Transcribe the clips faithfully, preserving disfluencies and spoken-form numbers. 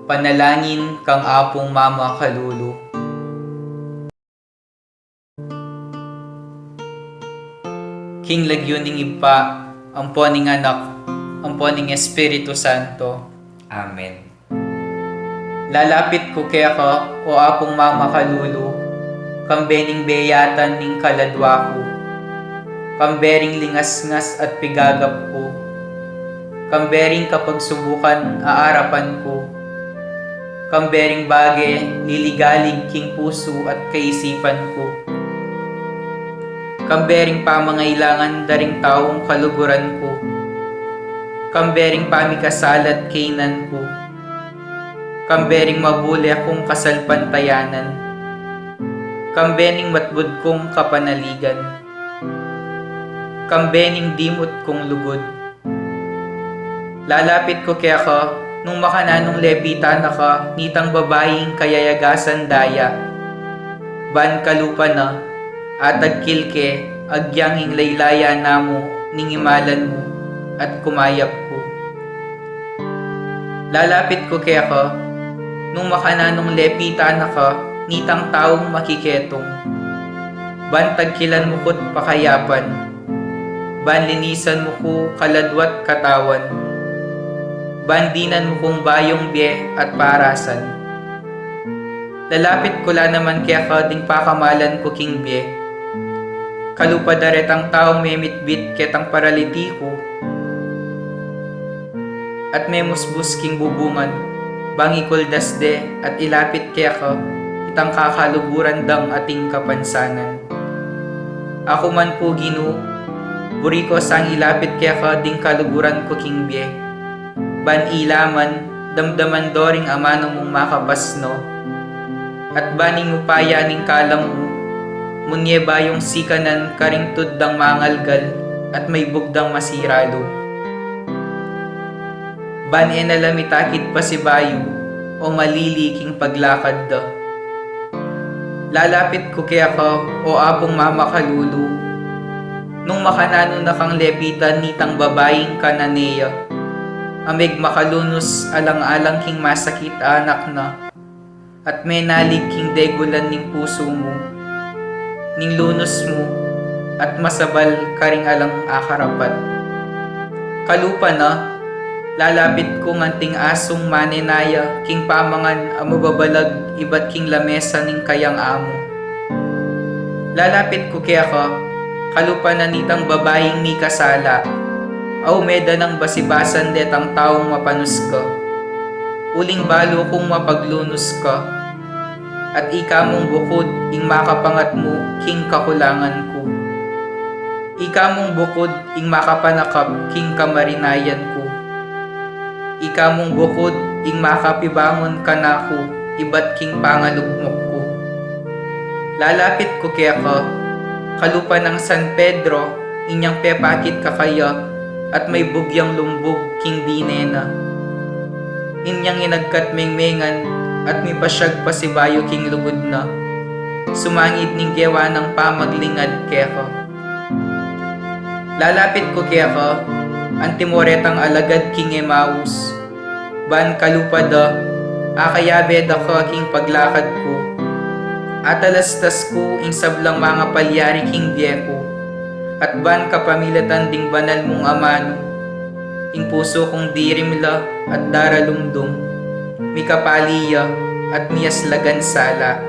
Panalangin kang Apung Mama Kalulu. King lagyu ning Ibpa, ampo ning Anak, ampo ning Espiritu Santo. Amen. Lalapit ku keka, o Apung Mama Kalulu, kambe ning beyatan ning kaladwa ku, kambe ring lingasngas at pigagap ku, kambe ring kapagsubukan a arapan ku, kambe ring bage liligalig king pusu at kaisipan ku, kambe ring pamangailangan da ring taung kaluguran ku, kambe ring pamikasalat kaynan ku, kambe ring mabule kung kasalpantayanan, kambe ning matbud kung kapanaligan, kambe ning dimut kung lugud. Lalapit ku keka, nung makananung lepitan na ka nitang babaing kayayagasan daya. Ban kalupa na, atagkil ke, agyang ing laylaya na mu ning imalan mu, at kumayap ku. Lalapit ku keka, nung makananung lepitan na ka nitang taung makiketung. Ban tagkilan mu ku't pakayapan, ban linisan mu ku kaladwa't katawan, ban dinan mu kung bayung bie at parasan. Lalapit ku la naman keka ding pakamalan ku king bie. Kalupa da retang taung memitbit ketang paralitiku at memusbus king bubungan, bang ikuldas de at ilapit keka itang kakaluguran dang ating kapansanan. Aku man pu, Ginu, buri ku sang ilapit keka ding kaluguran ku king bie. Ban ila man, damdaman do ring amanu mung makapasno. At ban ing upaya ning kalam mu, munye bayung sikanan karing tud dang mangalgal at maibug dang masira lub. Ban e na la mitakit pasibayu o malili king paglakad da. Lalapit ku keka, o Apung Mama Kalulu, nung makananu na kang lepitan nitang babaing Cananea, a megmakalunus alang-alang king masakit a anak na, at menalig king degulan ning pusu mu, ning lunus mu, at masabal karing alang akarapat. Kalupa na, lalapit kung anting asung manenaya king pamangan a mababalag ibat king lamesa ning kayang amu. Lalapit ku keka, kalupa na nitang babaing mikasala, a umeda nang basibasan detang taung mapanus ka. Uling balu kung mapaglunus ka, at ika mung bukud ing makapangatmu king kakulangan ku. Ika mung bukud ing makapanakap king kamarinayan ku. Ika mung bukud ing makapibangun kanaku ibat king pangalugmok ku. Lalapit ku keka, kalupa nang San Pedro, inyang pepakit kakaya at maibug yang lumbug king dine na. Inyang inagkat mengmengan at mipasyag pasibayu king lugud na, sumangid ning gewa nang pamaglingad keka. Lalapit ku keka, antimo retang alagad king Emaus, ban kalupa da, akayabe da ka king paglakad ku. Atalastas ku ing sablang mangapalyari king bie ku, at ban kapamilatan ding banal mung amanu, ing pusu kung dirim la at daralumdum, mikapali ya at miyaslagan sala.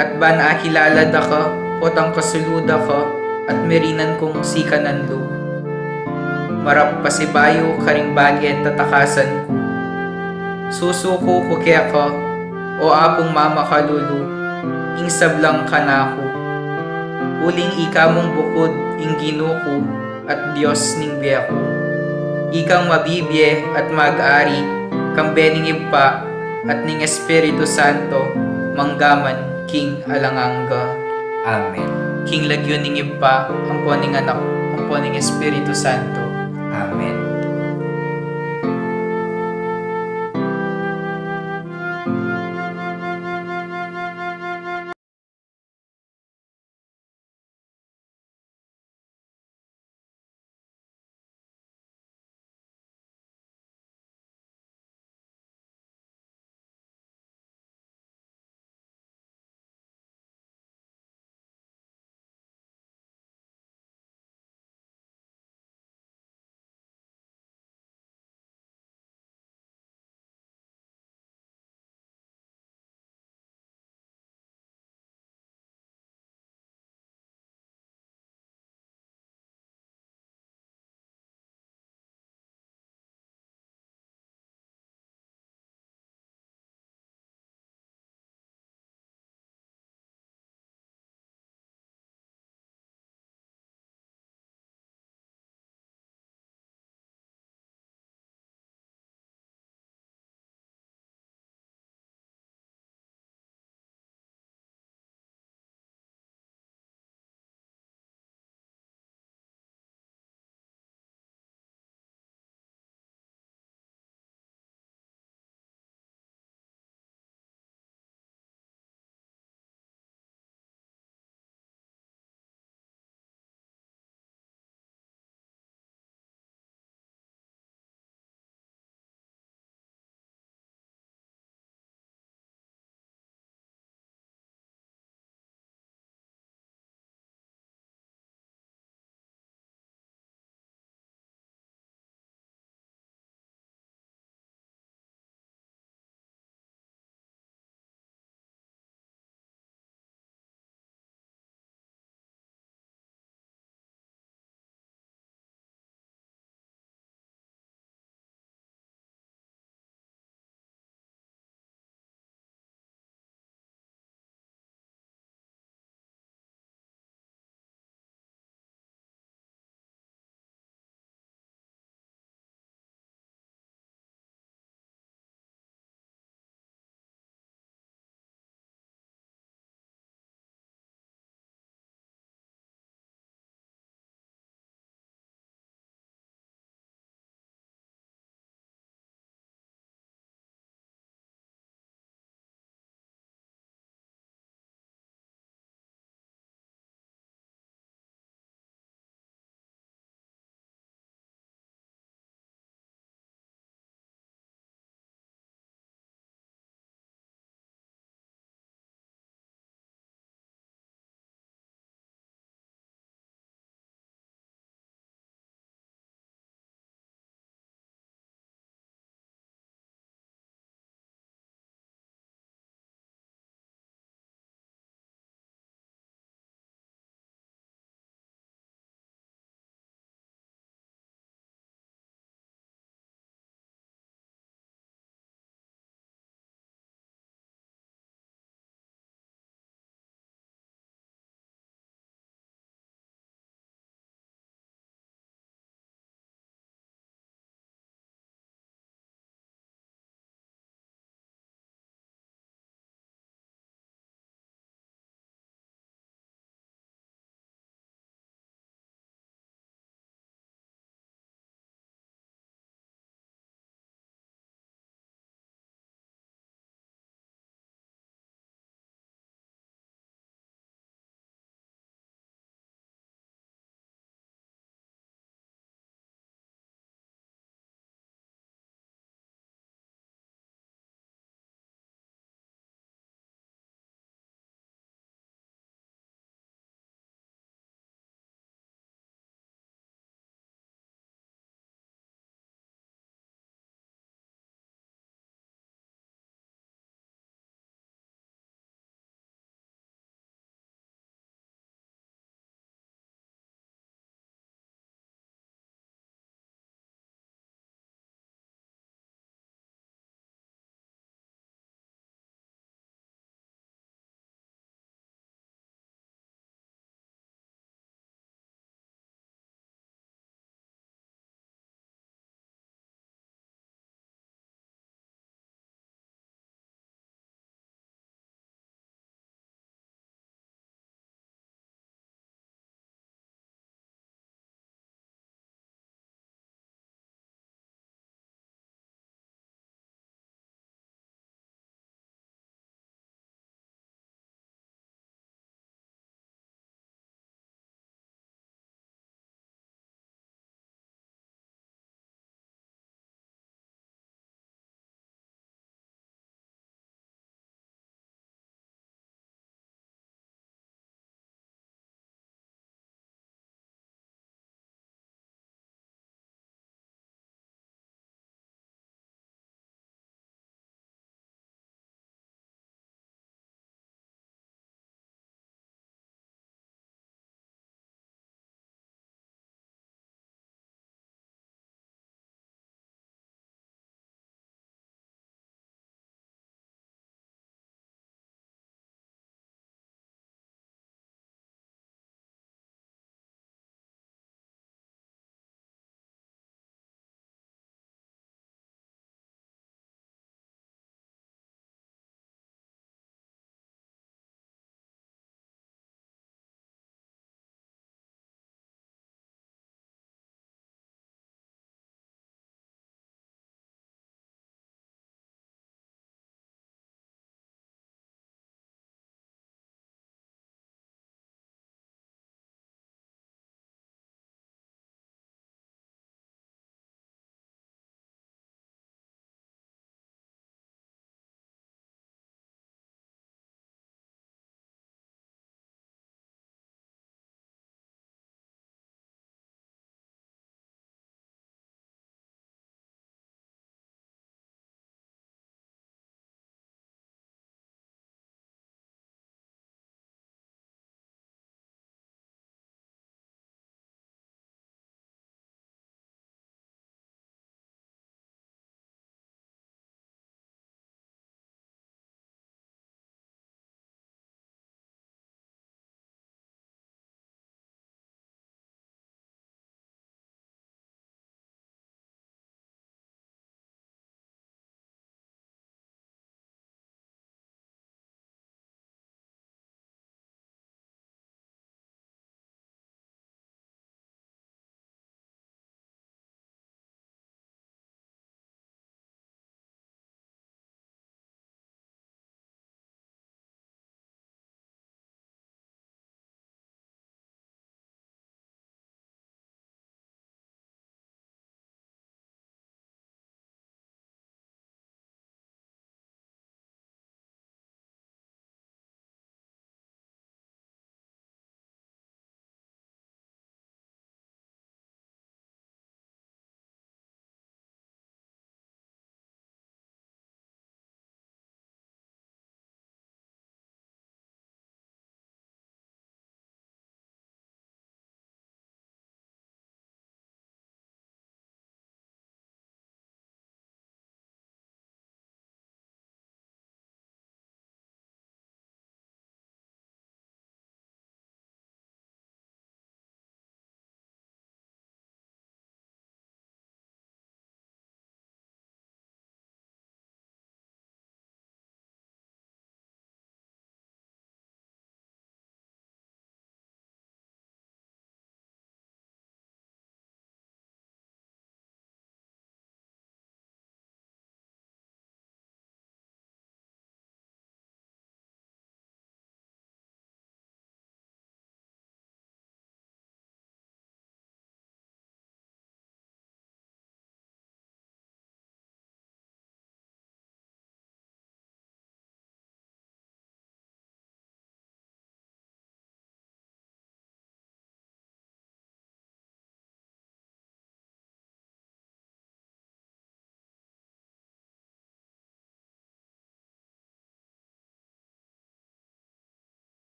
At ban akilala da ka, potang kasulu da ka, at mirinan kung sikanan lub. Marap pasibayu karing bage tatakasan ku. Susuku ku keka, o Apung Mama Kalulu, ing sablang kanaku. Uling ika mung bukud ing Ginu ku at Dios ning bie ku. Ikang mabibie at mag-ari, kambe ning Ibpa at ning Espiritu Santo, manggaman king alang angga. Amen. King lagyu ning Ibpa, ampo ning Anak, ampo ning Espiritu Santo. Amen.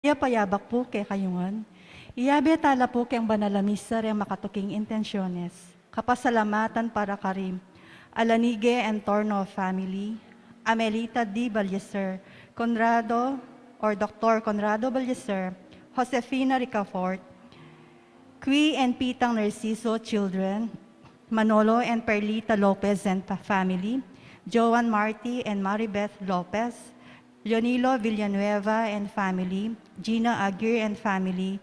Mayap a yabak pu kekayu ngan. Iyabe tala pu keng banal a misa reng makatuking intensyones. Kapasalamatan para kari Alanige and Torno family, Amelita D. Ballester, Conrado or Doctor Conrado Ballester, Josefina Ricafort, Qui and Pitang Narciso children, Manolo and Perlita Lopez and pa-, family, Joan Marty and Maribeth Lopez, Leonilo Villanueva and family, Gina Aguirre and family,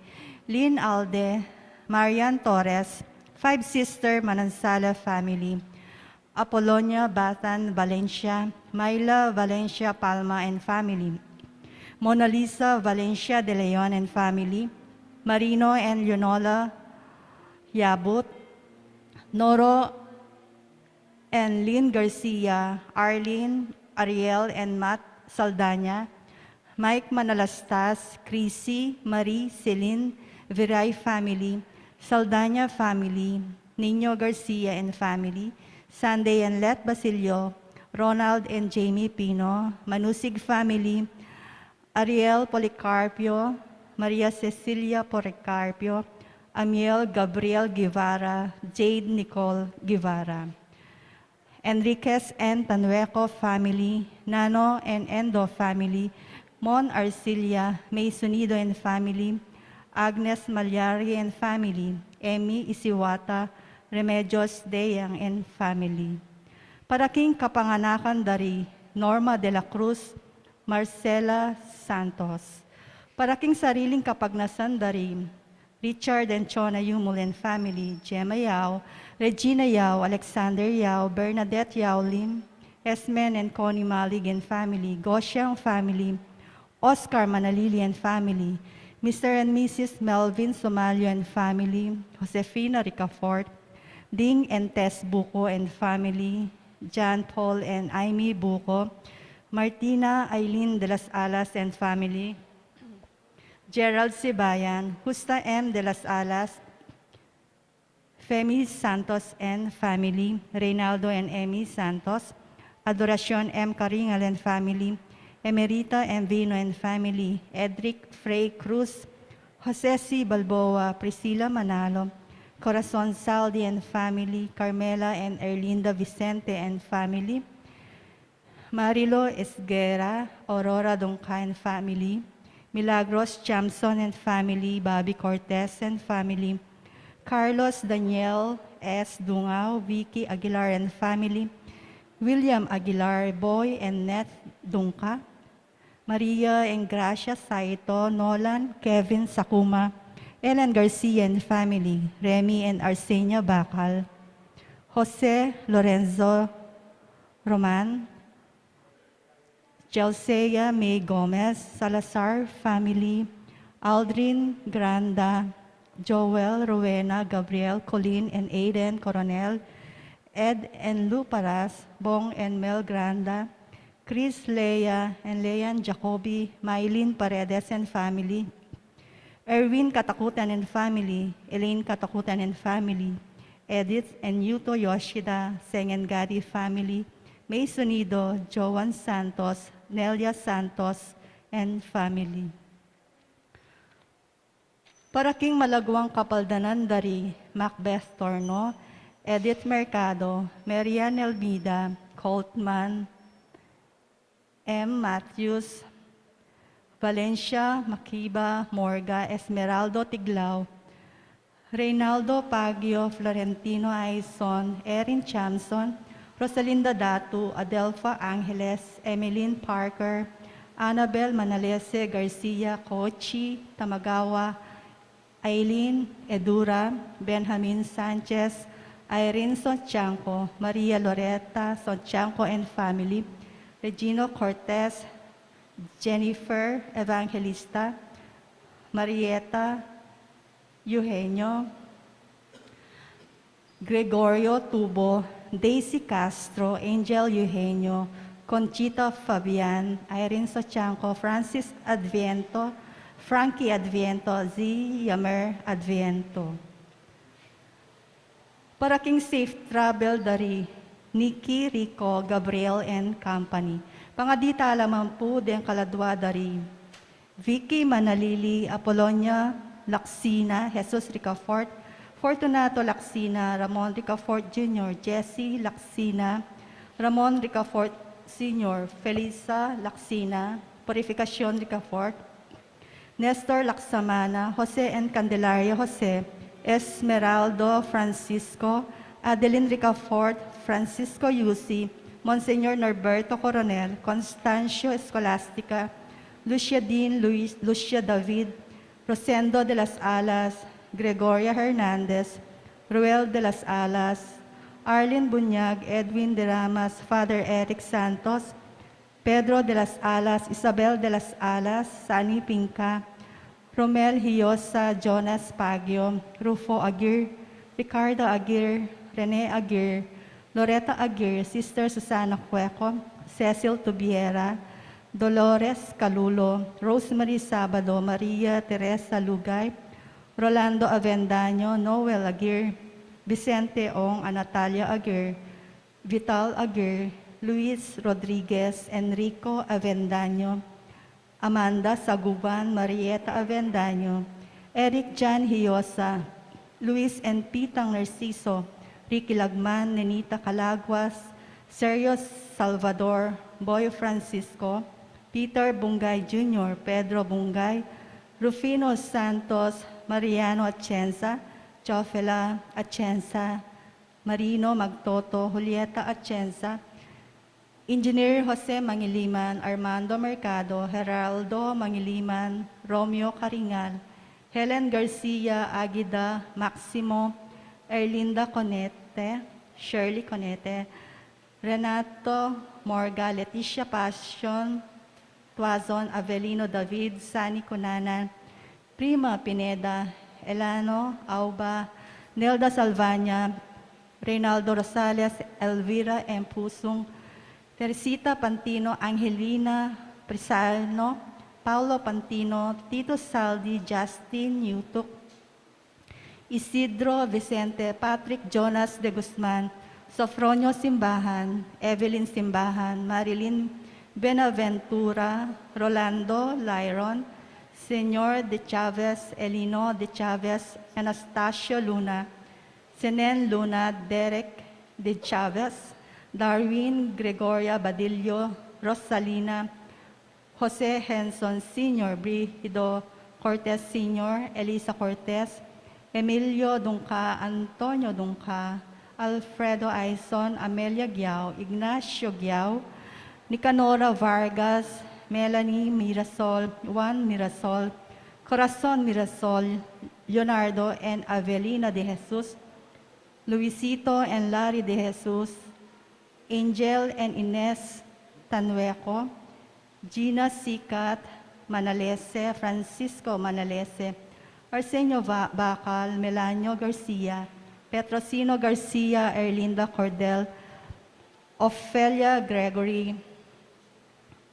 Lynn Alde, Marian Torres, Five Sister Manansala family, Apolonia Batan Valencia, Myla Valencia Palma and family, Mona Lisa Valencia de Leon and family, Marino and Leonola Yabut, Noro and Lynn Garcia, Arlene, Ariel, and Matt Saldana, Mike Manalastas, Chrissy, Marie, Celine, Viray family, Saldana family, Nino Garcia and family, Sunday and Let Basilio, Ronald and Jamie Pino, Manusig family, Ariel Policarpio, Maria Cecilia Policarpio, Amiel Gabriel Guevara, Jade Nicole Guevara. Enriquez and Tanueco family, Nano and Endo family, Mon Arcilia, May Sunido and family, Agnes Malyari and family, Emmy Isiwata, Remedios Deyang and family. Para king kapanganakan dari Norma de la Cruz, Marcela Santos. Para king sariling kapagnasan dari Richard and Chona Yumul and family, Gemma Yao, Regina Yao, Alexander Yao, Bernadette Yao Lim, Esmen and Connie Malig and family, Goshang family, Oscar Manalili and family, Mister and Missus Melvin Somalio and family, Josefina Ricafort, Ding and Tess Buco and family, John Paul and Amy Buco, Martina Aileen de las Alas and family, Gerald Sibayan, Justa M. de las Alas, Femi Santos and family, Reynaldo and Emmy Santos, Adoracion M. Caringal and family, Emerita M. Vino and family, Edric Frey Cruz, Jose C. Balboa, Priscilla Manalo, Corazon Saldi and family, Carmela and Erlinda Vicente and family, Marilo Esguerra, Aurora Dongca and family, Milagros Jamson and family, Bobby Cortez and family, Carlos Daniel S. Dungao, Vicky Aguilar and family, William Aguilar, Boy and Neth Dungca, Maria and Gracia Saito, Nolan, Kevin Sakuma, Ellen Garcia and family, Remy and Arsenia Bacal, Jose Lorenzo Roman, Chelsea May Gomez, Salazar family, Aldrin Granda, Joel, Rowena, Gabriel, Colleen and Aiden Coronel, Ed and Lou Paras, Bong and Mel Granda, Chris, Leah and Leanne Jacobi, Mylene Paredes and family, Erwin Katakutan and family, Elaine Katakutan and family, Edith and Yuto Yoshida, Seng and Gadi family, May Sunido, Joan Santos, Nelia Santos, and family. Para king malaguang kapaldanan dari Macbeth Torno, Edith Mercado, Marian Elmida, Coltman, M. Matthews, Valencia Makiba, Morga Esmeraldo Tiglao, Reynaldo Pagio, Florentino Aison, Erin Chamson, Rosalinda Datu, Adelfa Angeles, Emeline Parker, Annabel Manalese Garcia, Kochi Tamagawa, Aileen Edura, Benjamin Sanchez, Irene Sonchanco, Maria Loretta Sonchanco and family, Regino Cortez, Jennifer Evangelista, Marieta Eugenio, Gregorio Tubo, Daisy Castro, Angel Eugenio, Conchita Fabian, Irene Sochanco, Francis Adviento, Frankie Adviento, Z. Yamer Adviento. Para king safe travel dari Nikki, Rico, Gabriel, and company. Pangadi tala man pu deng kaladua dari Vicky Manalili, Apolonia Lacsina, Jesus Ricafort, Fortunato Lacsina, Ramon Ricafort Junior, Jesse Lacsina, Ramon Ricafort Senior, Felisa Lacsina, Purificacion Ricafort, Nestor Lacsamana, Jose and Candelaria Jose, Esmeraldo Francisco, Adeline Ricafort, Francisco Yusi, Monsignor Norberto Coronel, Constancio Escolastica, Lucia Dean, Luis, Lucia David, Rosendo de las Alas, Gregoria Hernandez, Ruel de las Alas, Arlene Bunyag, Edwin de Ramas, Father Eric Santos, Pedro de las Alas, Isabel de las Alas, Sani Pinca, Romel Hiosa, Jonas Pagio, Rufo Aguirre, Ricardo Aguirre, Rene Aguirre, Loretta Aguirre, Sister Susana Cueco, Cecil Tubiera, Dolores Calulo, Rosemary Sabado, Maria Teresa Lugay, Rolando Avendaño, Noel Aguirre, Vicente Ong, Anatalia Aguirre, Vital Aguirre, Luis Rodriguez, Enrico Avendaño, Amanda Saguban, Marieta Avendaño, Eric Jan Hiosa, Luis and Pitang Narciso, Ricky Lagman, Nenita Calaguas, Sergio Salvador, Boy Francisco, Peter Bungay Junior, Pedro Bungay, Rufino Santos, Mariano Atienza, Jofela Atienza, Marino Magtoto, Julieta Atienza, Engineer Jose Mangiliman, Armando Mercado, Geraldo Mangiliman, Romeo Caringal, Helen Garcia, Agida Maximo, Erlinda Conete, Shirley Conete, Renato Morga, Leticia Passion, Tuazon, Avelino David, Sani Cunanan, Prima Pineda, Elano Auba, Nelda Salvaña, Reynaldo Rosales, Elvira M. Pusung, Teresita Pantino, Angelina Prisano, Paulo Pantino, Tito Saldi, Justin Yutuk, Isidro Vicente, Patrick Jonas de Guzman, Sofronio Simbahan, Evelyn Simbahan, Marilyn Benaventura, Rolando Lyron, Señor de Chavez, Elino de Chavez, Anastasio Luna, Senen Luna, Derek de Chavez, Darwin Gregoria Badillo, Rosalina, Jose Henson Senior, Brigido Cortez Senior, Elisa Cortez, Emilio Dungca, Antonio Dungca, Alfredo Aison, Amelia Giao, Ignacio Giao, Nicanora Vargas, Melanie Mirasol, Juan Mirasol, Corazon Mirasol, Leonardo and Avelina de Jesus, Luisito and Larry de Jesus, Angel and Ines Tanueco, Gina Sicat Manalese, Francisco Manalese, Arsenio Va-, Bacal, Melanio Garcia, Petrosino Garcia, Erlinda Cordel, Ofelia Gregory,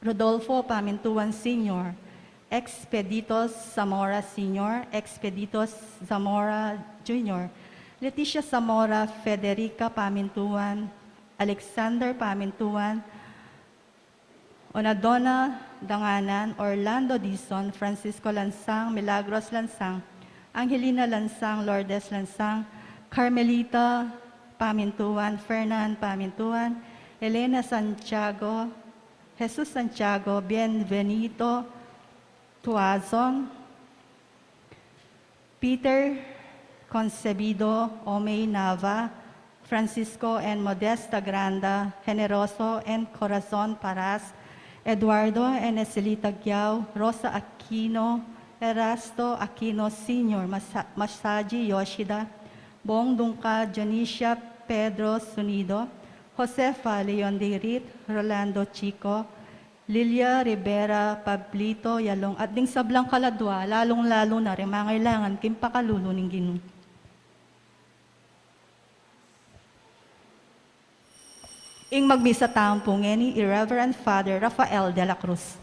Rodolfo Pamintuan Senior, Expedito Zamora Senior, Expedito Zamora Junior, Leticia Zamora, Federica Pamintuan, Alexander Pamintuan, Onadona Danganan, Orlando Dizon, Francisco Lansang, Milagros Lansang, Angelina Lansang, Lourdes Lansang, Carmelita Pamintuan, Fernan Pamintuan, Elena Santiago, Jesus Santiago, Bienvenido Tuazon, Peter Concebido, Omei Nava, Francisco and Modesta Granda, Generoso and Corazon Paras, Eduardo and Eselita Giao, Rosa Aquino, Erasto Aquino Senior, Masa-, Masaji Yoshida, Bong Dungca, Dionisia Pedro Sunido, Josefa Leon Dirit, Rolando Chico, Lilia Rivera, Pablito Yalong, at ding sablang kaladua, lalung-lalu na ring mangailangan king pakalulu ning Ginu. Ing magmisa tamu pu ngeni i Reverend Father Rafael de la Cruz.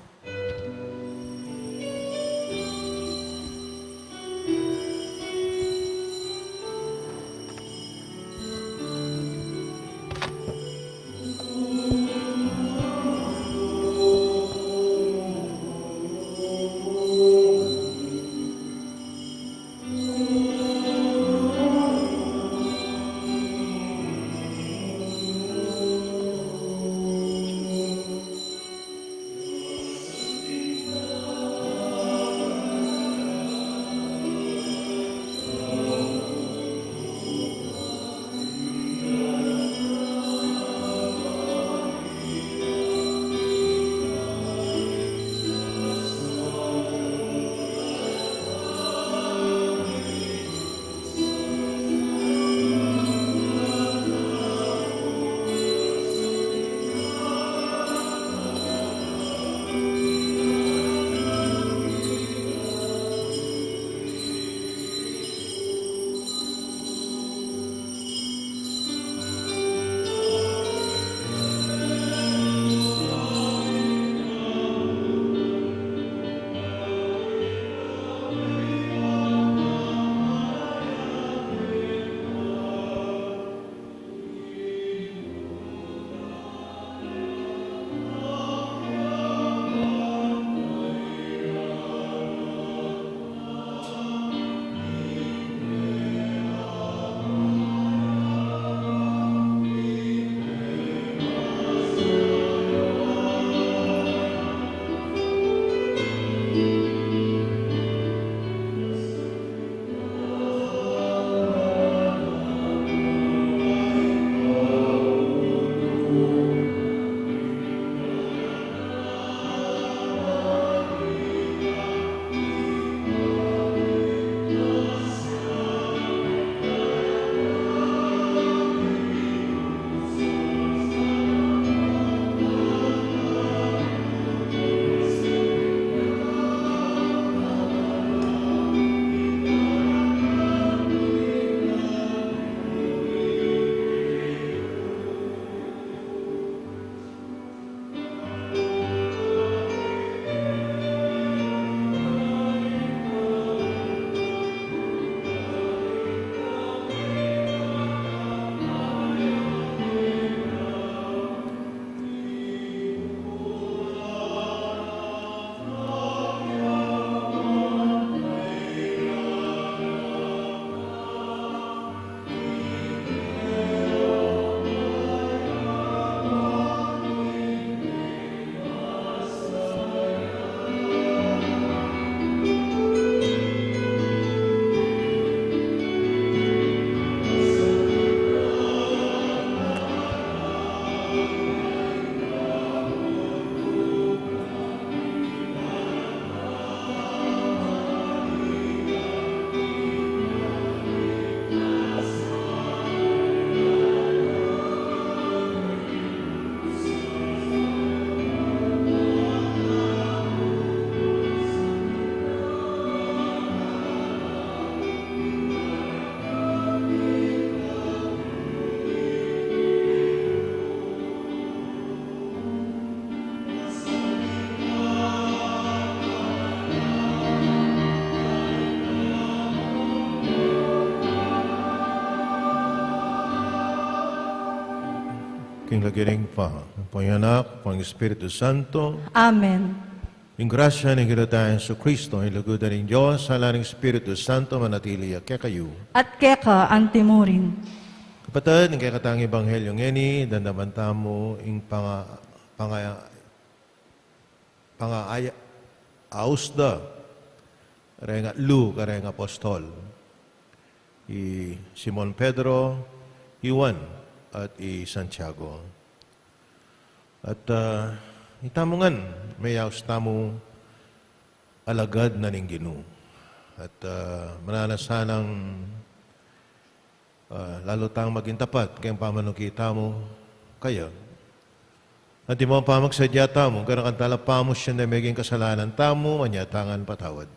King lagyu ning Ibpa, ning Anak, ning Espiritu Santo. Amen. Ing grasya ning Ginu tang Jesucristo, ing lugud ning Dios, sala ning Espiritu Santo, manatili ya kekayu. At keka antimurin. Kapatad, ing kekatang ebanghelyo ngeni, damdaman tamu ing panga-, panga-, pangaaya-, aus da reng atlu kareng apostol, i Simon Pedro, i Juan, at i Santiago. At, ah, itamu ngan, meyaus tamu alagad na ning Ginu. At, ah, mananu sanang, ah, lalu tang maging tapat keng pamanuki tamu kaya. At ing pamagsadya tamu, ganakan tala pamusyun deng meging kasalanan tamu, anya tang patawad.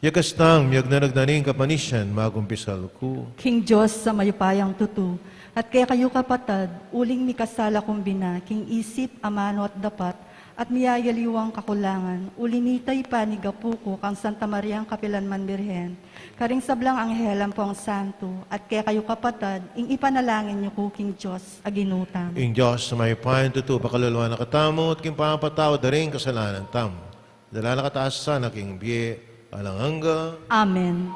Yakas tang miyagnanag na ning kapanisian, magumpisal ku king Dios a mayupayang tutu, at kekayu kapatad, uling mikasala kung bina king isip, amanu at dapat, at miyayaliwang kakulangan, uli nita ipanigapu ku kang Santa Mariang kapilanman Birhen, karing sablang anghel ampong santo, at kekayu kapatad, ing ipanalangin yu ku king Dios a Ginu tamu. Ing Dios a mayupayang tutu, pakalulwan na katamu, at king pamapatawad da ring kasalanan tamu, dala na katamu sana king bie alang angga. Amen.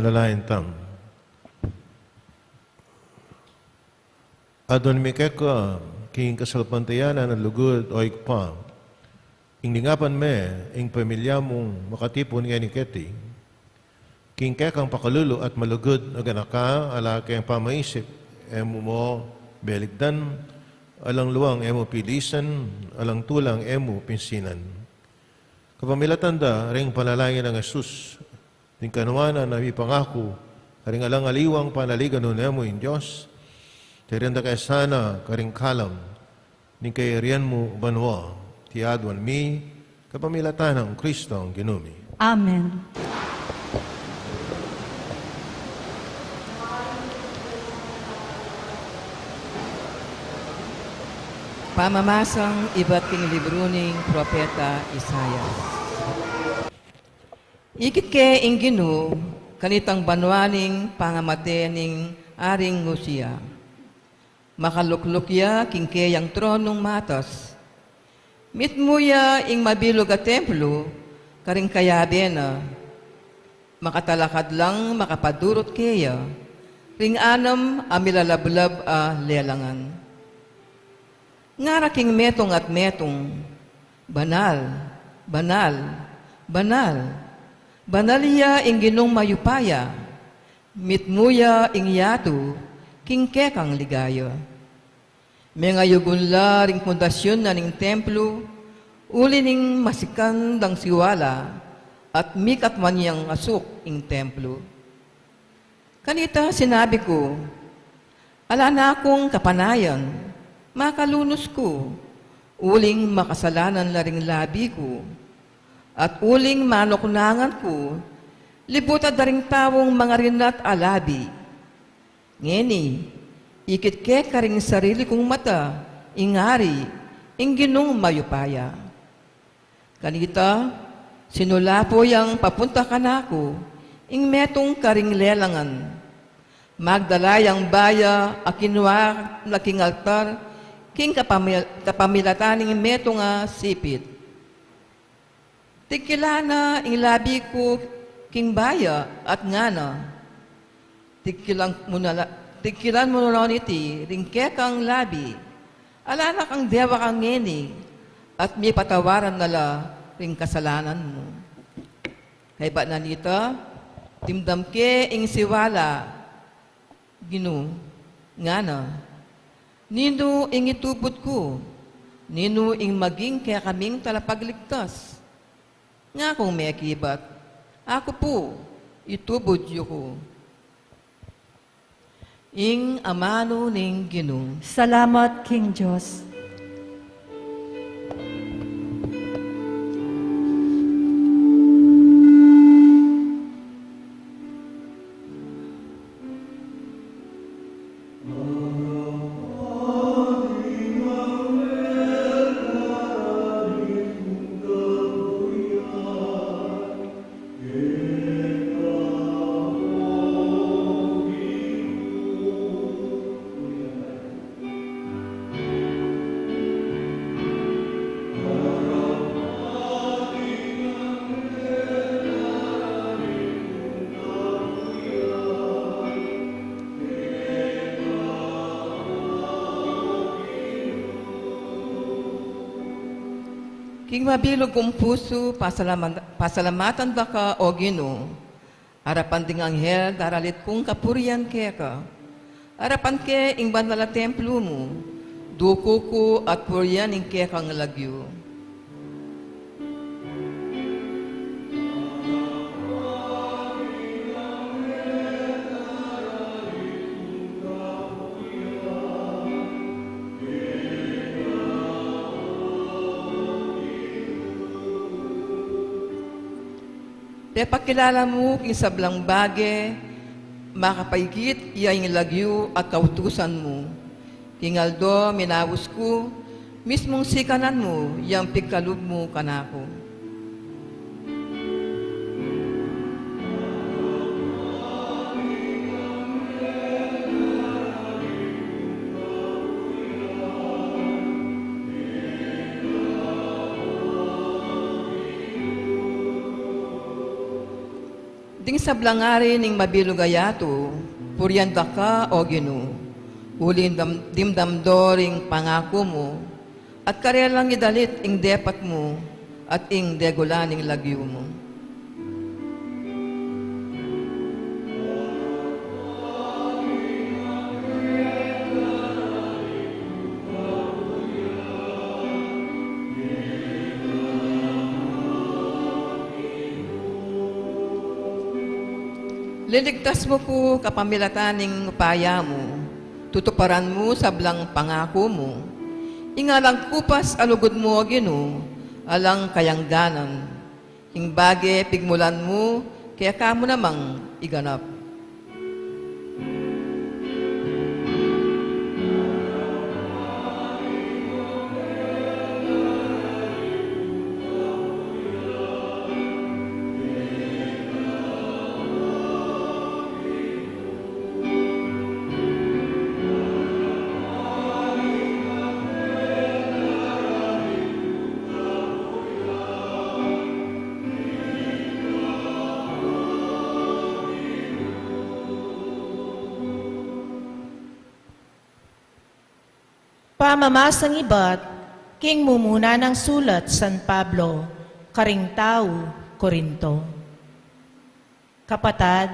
Manalangin tamu. Aduan mi keka king kasalpantayanan a lugud, o Ibpa, ing lingapan me ing pamilya mung makatipun ngeni keti king kekang pakalulu at malugud a ganaka, ala keng pamaisip e mu mu beligdan, alang luang e mu pilisan, alang tulang e mu pinsinan. Kapamilatan da ring panalangin nang Jesus, ning kanuanan a mipangaku karing alang aliwang panaligan, Ginu mung Dios, tairan da ke sana karing kalam ning kayarian mu banua. Iti aduan mi kapamilatan nang Kristong Ginu mi. Amen. Pamamasang ibat king libru ning propeta Isaias. Ikit ke ing Ginu kanitang banua ning pangamate ning Aring Usia. Makalukluk ya king keyang tronung matas. Mitmu ya ing mabilug a templu karing kayabe na. Makatalakad lang makapadurut keya ring anam a milalablab a lelangan. Ngara king metung at metung, "Banal, banal, banal, banal ya ing Ginung mayupaya, mitmu ya ing yatu king kekang ligaya." Mengayugun la ring pundasyun na ning templu, uli ning masikan dang siwala, at mikatman yang asuk ing templu. Kanita sinabi ku, "Ala na kung kapanayan, makalunus ku, uling makasalanan la ring labi ku, at uling manuknangan ku, libutan da ring taung mangarinat a labi." Ngeni, ikit ke karing sarili kung mata ing Ari, ing Ginung mayupaya. Kanita, sinulapo yang papunta kanaku ing metung karing lelangan. Magdala yang baya a kinua na king altar, king kapamil-, kapamilatan ning metung a sipit. Tigkilan na ing labi ku king baya at ngana, "Tigkilan mu na la-, tigkilan mu na la iti ring kekang labi. Ala na kang dewa kang ngeni, at mipatawaran na la ring kasalanan mu." Kaybat na nita, dimdam ke ing siwala, Ginu, ngana, "Ninu ing itubud ku? Ninu ing maging kekaming talapagligtas?" Ngakung mekibat, "Aku pu, itubud yu ku." Ing amanu ning Ginu. Salamat king Dios. King mabilug kung pusu, pasalama-, pasalamatan da ka, O Ginu, arapan ding anghel daralit kung kapurian keka. Arapan ke ing banal a templu mu, duku ku at purian ing kekang lagyu. Pepakilala mu king sablang bage, makapaigit ya ing lagyu at kautusan mu. King aldo minaus ku, mismung sikanan mu yang pigkalub mu kanaku. Ding sablang ari ning mabilug a yatu, purian da ka, O Ginu, uling dam-, dimdam do ring pangaku mu, at karelang idalit ing depat mu, at ing degulan ning lagyu mu. Liligtas mu ku kapamilatan ning upaya mu, tutuparan mu sablang pangaku mu. Ing alang kupas a lugud mu, O Ginu, alang kayangganan. Ing bage pigmulan mu, kekamu namang iganap. Pamamasang ibat king mumuna nang sulat San Pablo karing tau Corinto. Kapatad,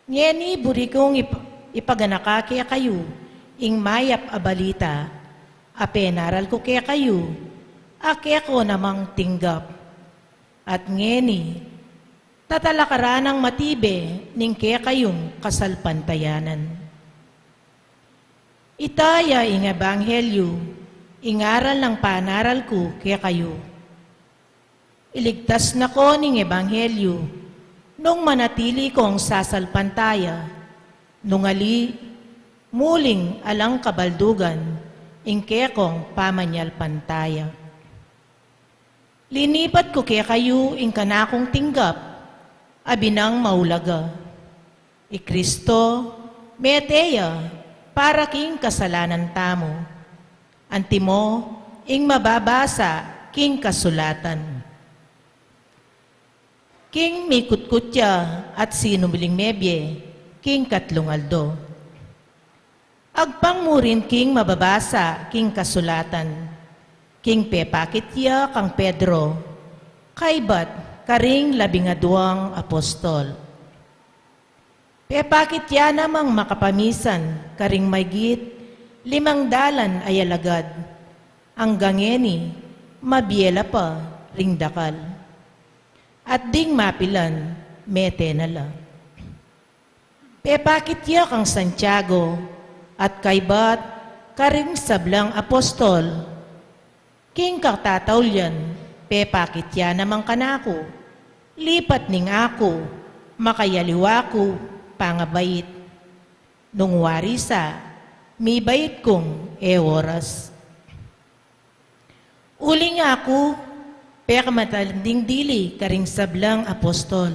ngeni buri kung ip-, ipaganaka kekayu ing mayap a balita a penaral ku kekayu, a keko namang tinggap. At ngeni, tatalakaran nang matibe ning kekayung kasalpantayanan. Ita ya ing ebanghelyu, ing aral nang panaral ku kekayu. Iligtas na ko ning ebanghelyu, nung manatili kong sasalpantaya, nung ali, muling alang kabaldugan ing kekong pamanyalpantaya. Linipat ku kekayu ing kanakung tinggap a binang maulaga. I Kristo, mete ya para king kasalanan tamu. Antimo ing mababasa king kasulatan. King mikutkut ya at sinumiling mebie king katlung aldo. Agpang mu rin king mababasa king kasulatan, king pepakit ya kang Pedro, kaybat karing labing aduang apostol. Pepakit ya namang makapamisan karing maygit limang dalan a alagad, anggang ngeni mabie la pa ring dakal. At ding mapilan, mete na la. Pepakit ya kang Santiago, at kaybat karing sablang apostol. King katataulian, pepakit ya namang kanaku, lipat ning aku makayaliwa ku pangabait. Nung wari sa, mibait kung e oras. Uling aku, pekamatalinding dili karing sablang apostol.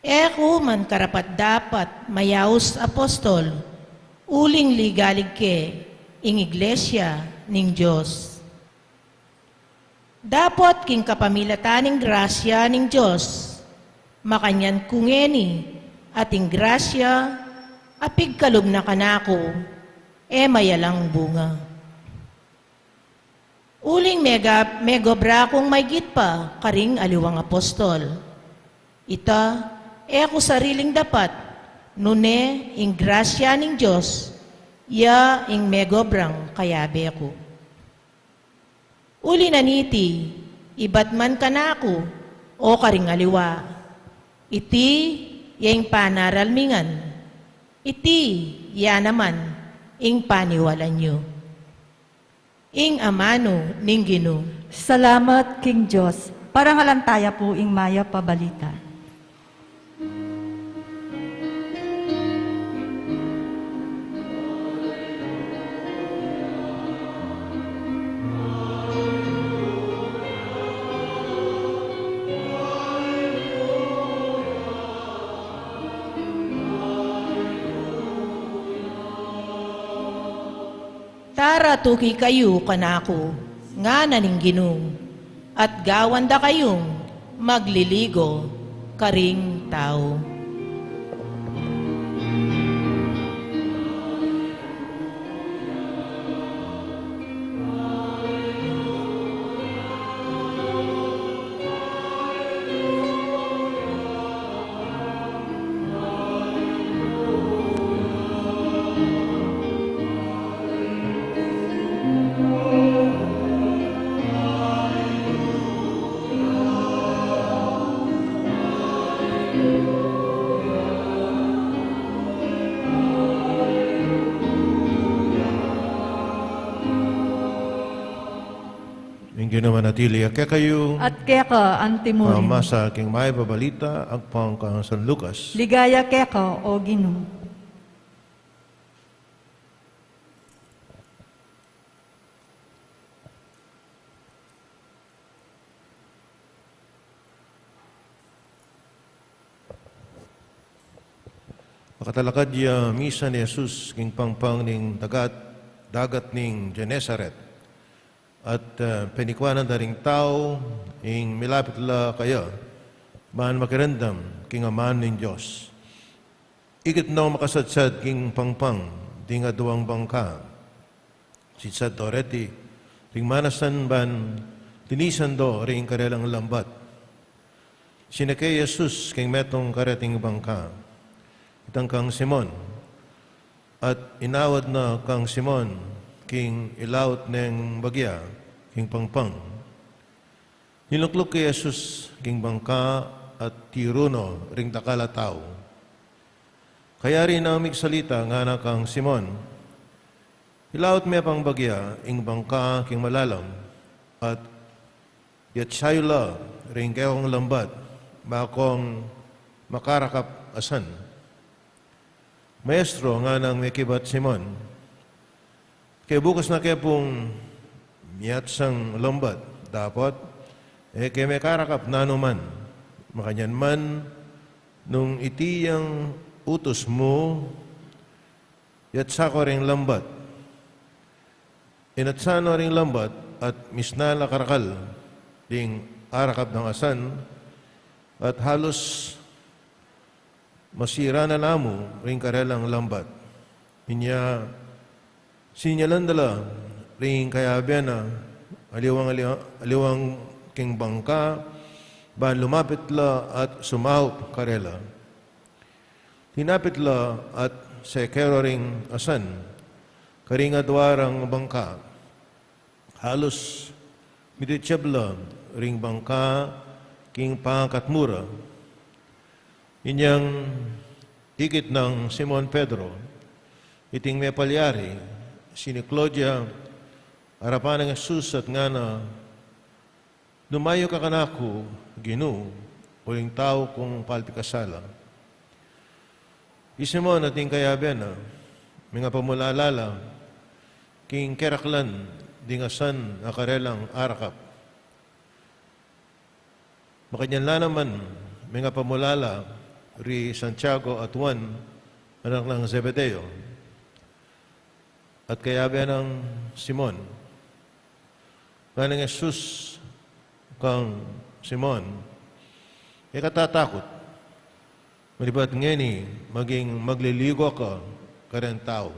E ku man karapat-dapat mayaus apostol, uling ligalig ke ing iglesia ning Dios. Dapot king kapamilatan ning grasya ning Dios, makanyan ku ngeni, at ing grasya a pigkalub na kanaku, e mayalang bunga. Uling mega-, megobra kung maygit pa karing aliwang apostol. Ita, e ku sariling dapat, nune ing grasya ning Dios, ya ing megobrang kayabe ku. Uli na niti, ibat man kanaku, o karing aliwa. Iti, ya ing panaral mi ngan. Iti, ya naman, ing paniwalan yu. Ing amanu ning Ginu. Salamat king Dios. Parangalan taya pu ing mayap a balita. Tara, tuki kayu kanaku, ngana ning Ginu, at gawan da kayung magliligo. karing tau. Ing Ginu manatili ya kekayu. At keka antimuri. Pamasa king mayap a balita agpang kang San Lucas. Ligaya keka, O Ginu. Makatalakad ya misan i Jesus king pangpang ning dagat, dagat ning Genesaret, at, ah, penikuanan da ring tau ing milapit la kaya, ban makiramdam king aman ning Dios. Ikit nong makasadsad king pangpang ding aduang bangka. Sidsad do reti ring manasan ban linisan do ring karelang lambat. Sinake i Jesus king metung kareting bangka, itang kang Simon, at inawad na kang Simon king ilaut neng bagya king pangpang. Nilukluk i Jesus king bangka at tiru no ring dakal a tau. Kayari nang migsalita, ngana kang Simon, "Ilaut me pang bagya ing bangka king malalam, at yatsa yu la ring kekong lambat, bakong makarakap asan." "Maestro," nganang mekibat Simon, "ke bukas na ke pung miyatsang lambat, dapot e ke mekarakap nanu man. Makanyan man, nung iti yang utus mu, yatsa ko ring lambat." Inatsa no ring lambat at misnan la karakal ding arakap dang asan, at halus masira na la mu ring karelang lambat. Inya sinyalan da la ring kayabe na aliwang, aliwang, aliwang king bangka, ban lumapit la at sumaup karela. Tinapit la at sekero ring asan karing adua rang bangka. Halus mititseb la ring bangka king pangakatmu ra. Inyang ikit nang Simon Pedro iting mepalyari, siniklaud ya arapan nang Jesus at ngana, "Lumayu ka kanaku, Ginu, uling tau kung palpikasala." I Simon at ing kayabe na, mengapamulala la king keraklan ding asan a karelang arakap. Makanyan la naman, mengapamulala ri Santiago at Juan, anak nang Zebedeo, at kayabe nang Simon. Nganang Jesus kang Simon, "E ka tatakut. Malibat ngeni, maging magliligo ka kareng tau."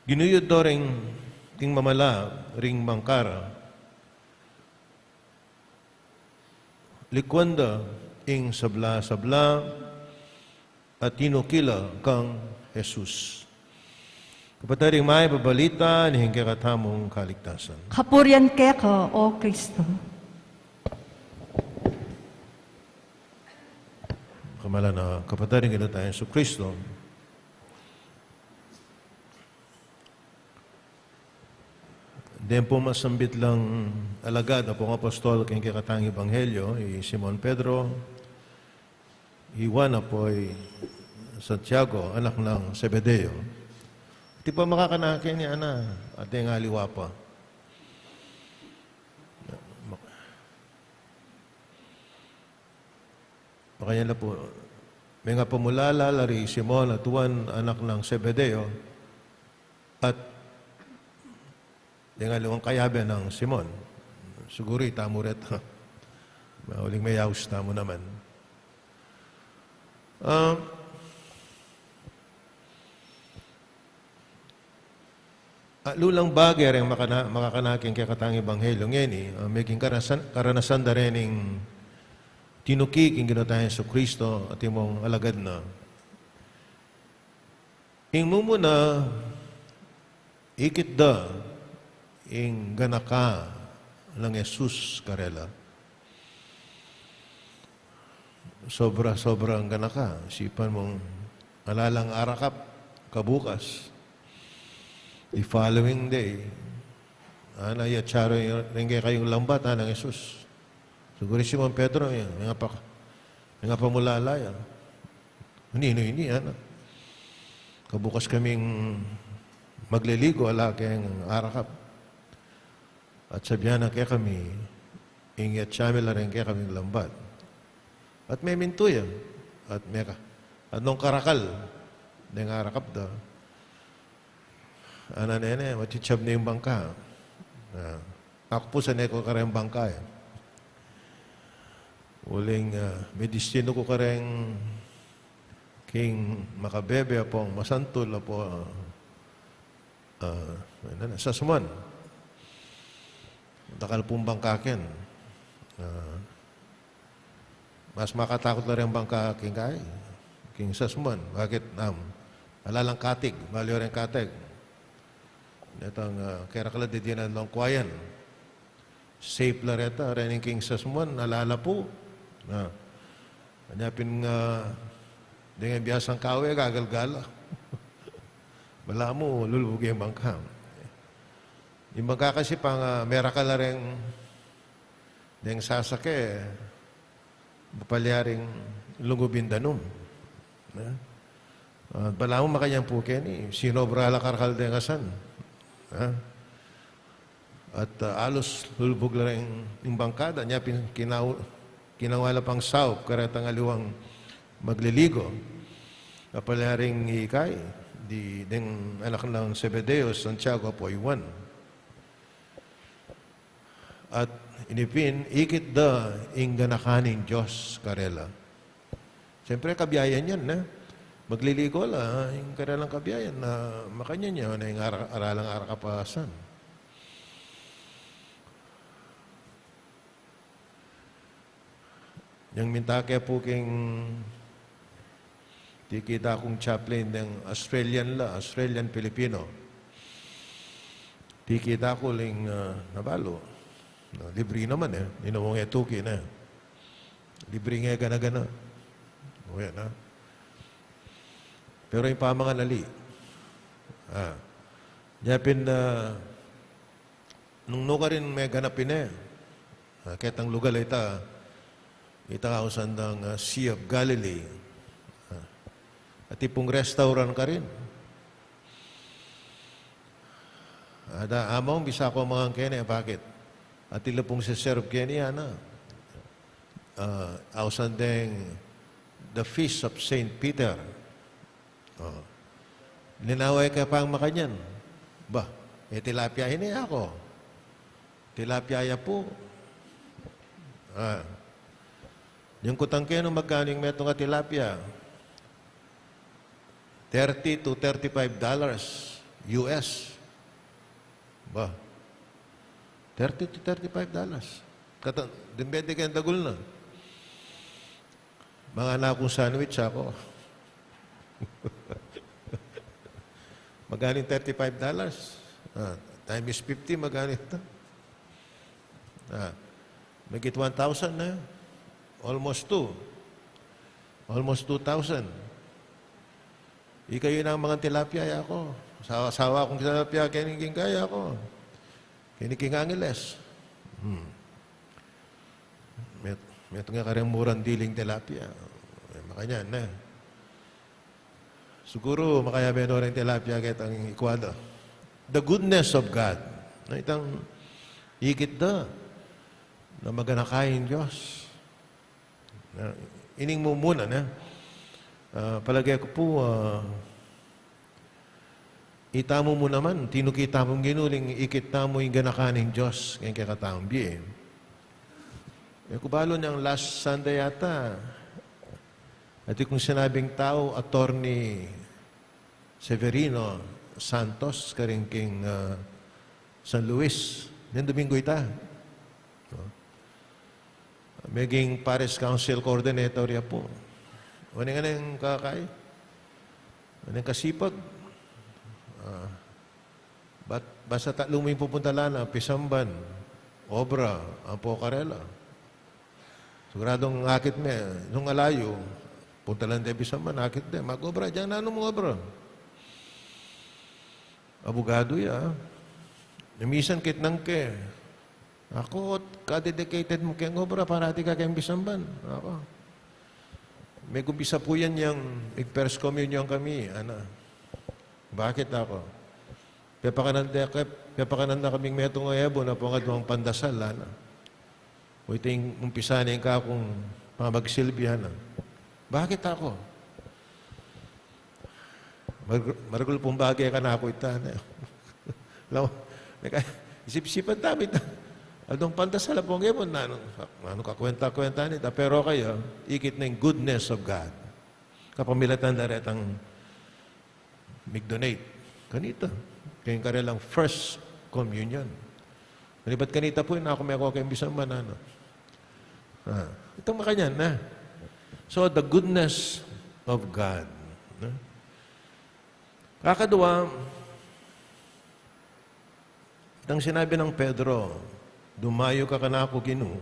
Ginuyud do ring king mamala ring bangka ra. Likuan da ing sabla-sabla at tinukil la kang Jesus. Kapatad, ing mayap a balita ning kekatamung kaligtasan. Kapurian keka, O Kristo. Kamalan a kapatad ning Ginu tang Jesucristo. Deng pung masambit lang alagad ampong apostol king kekatang ebanghelyo, i Simon Pedro, i Juan apo i Santiago, anak nang Zebedeo. Atin pa makakanakeni, ana, atin aliwa pa. Makanyan la pu, mengapamulala la ri Simon at Juan, anak nang Zebedeo, at deng aliwang kayabe nang Simon. Siguru itamu reta. Mauling meyaus tamu naman. Ah, alulang bage reng makana-, makakanakeng kekatang ebanghelyo ngeni, ah, meging karanasan, karanasan da rening tinuki king Ginu tang Jesucristo at imong alagad na. Ing mumuna, ikit da ing ganaka nang Jesus karela. Sobra-sobra ing ganaka. Isipan mung ala lang arakap kabukas, the following day, ana, iyatsya yu reng kekayung lambat, anang Jesus. Siguru i Simon Pedro, eh, mengapa, mengapa mu lalayan? Ninu ini, ana? Kabukas kaming magliligo, ala keng arakap. At sabian na kekami, ing iyatsya mi la reng kekaming lambat. At memintu ya, at meka-, at nung karakal deng arakap da, ana nene, matsitsab ne ing bangka. Ah, aku pu sane ku kareng bangka, eh. Uling, ah, medestinu ku kareng king makabebe, apo masantul, apo, ah, ah, sasmuan. Dakal pung bangka ken. Ah, mas makatakut la reng bangka king kai, king sasmuan. Bakit? Nam, ala lang katig, balu reng katig. Detang, ah, kerakal la didinan long kuayan. Safe la reta, rening king sasmuan, ala la pu. Na, anya pin nga, deng biasang kawe, gagalgal la. Balamu lulubug ing bangka. Ing bangka kasi pang, ah, merakal la reng, deng sasake, bapalyaring lungub ing danum. Na? Ah, balamu makanyan pu keni, sinobra la karakal deng asan. Na? At, ah, alus lulubug la reng ing bangka da, nya pin kinaw-, kinawa la pang saup karetang aliwang magliligo. Bapalyaring ikay, di deng anak nang Zebedeo, Santiago, apo i Juan. At ini pin, ikit da ing ganaka ning Dios karela. Siyempre, kabiayan yan, na? Magliligo la, ing karelang kabiayan, na makanyan ya, na ing ara-, aralang arakapasan. Yang minta ke pu king tikita kung chaplain deng Australian la, Australian Filipino. Tikita ku ling, ah, nabalu. Na, libri naman e. Ninu mung e tuki na. Libri nge gana-gana. O yan, ha? Pero ing pamangan ali. Ah. Nya pin, ah, nung nu karin meganap ini, ah, ketang lugal a ita, ita ausan dang, ah, Sea of Galilee. Ah, atin pung restaurant karin. Ada, among bisa ku mangan keni, bakit? Atin la pung se-serve keni, ana. Ah, ausan deng The Feast of Saint Peter. O. Linaway ke pang makanyan. Ba, e tilapia ini, aku. Tilapia ya pu. Ah. Yang kutang ke nung magkanu ing metung a tilapia. Thirty to thirty-five dollars U S. Ba. Thirty to thirty-five dollars. Kata, dimbedi keng dagul na. Mangan na kung sandwich aku. Maganu ing thirty-five dollars? Ah, times fifty, maganu ita? Ah, megit one thousand na. Almost two. Almost two thousand. Ikayu nang mangan tilapia, yaku. Sawa-sawa kung tilapia, keni king kaya ku. Keni king Angeles. Hmm. Met-, metung ya kareng murang diling tilapia. E, makanyan na. Siguru, makaya menu reng tilapia ketang ikwa da. The goodness of God. Na itang ikit da na maganaka ing Dios. Na, ining mumuna na, ah, palage ku pu, ah, itamu mu naman, tinuki tamung Ginu, uling ikit tamu ing ganaka ning Dios keng kekatamung bie. E ku balu, neng last Sunday yata, atin kung sinabing tau, Attorney Severino Santos, karin king, ah, San Luis. Neng Domingo ita. No? Meging Parish Council Coordinator ya pu. O, neng, neng kakai. O, neng kasipag. Ah, bat, basta tatlu mu ing pupuntalan na, pisamban, obra, ampo karela. Siguradung akit me, nung alayu, puntalan de pisamban, akit de, mag-obra, dinan nanu mung obra. Abugadu ya. Misan kitnan ke, aku, kadedicated mu keng obra, parati ka keng pisamban. Aku. Megumpisa pu yan yang mig-first communion kami, ana. Bakit aku? Pepakanan de ke, pepakanan na kaming metung a ebon, ampo aduang pandasal, ana. O iti ing umpisa ning kakung pamagsilbi, ana. Bakit aku? Mar-, maragul pung bage kanaku ita, ne. Lam-, neka, isip-isipan tamu ita. Aduang pandasal, ampo aduang ebon, nanu, nanu kakwenta-kwenta nita. Pero kaya, ikit na ing goodness of God. Kapamilatan da retang mig-donate kanita, keng karelang first communion. Manibat kanita pu, e na ku meko keng pisamban, ana. Ah, itang makanyan na. So, the goodness of God. No? Kakadua, itang sinabi nang Pedro, "Dumayu ka kanaku, Ginu,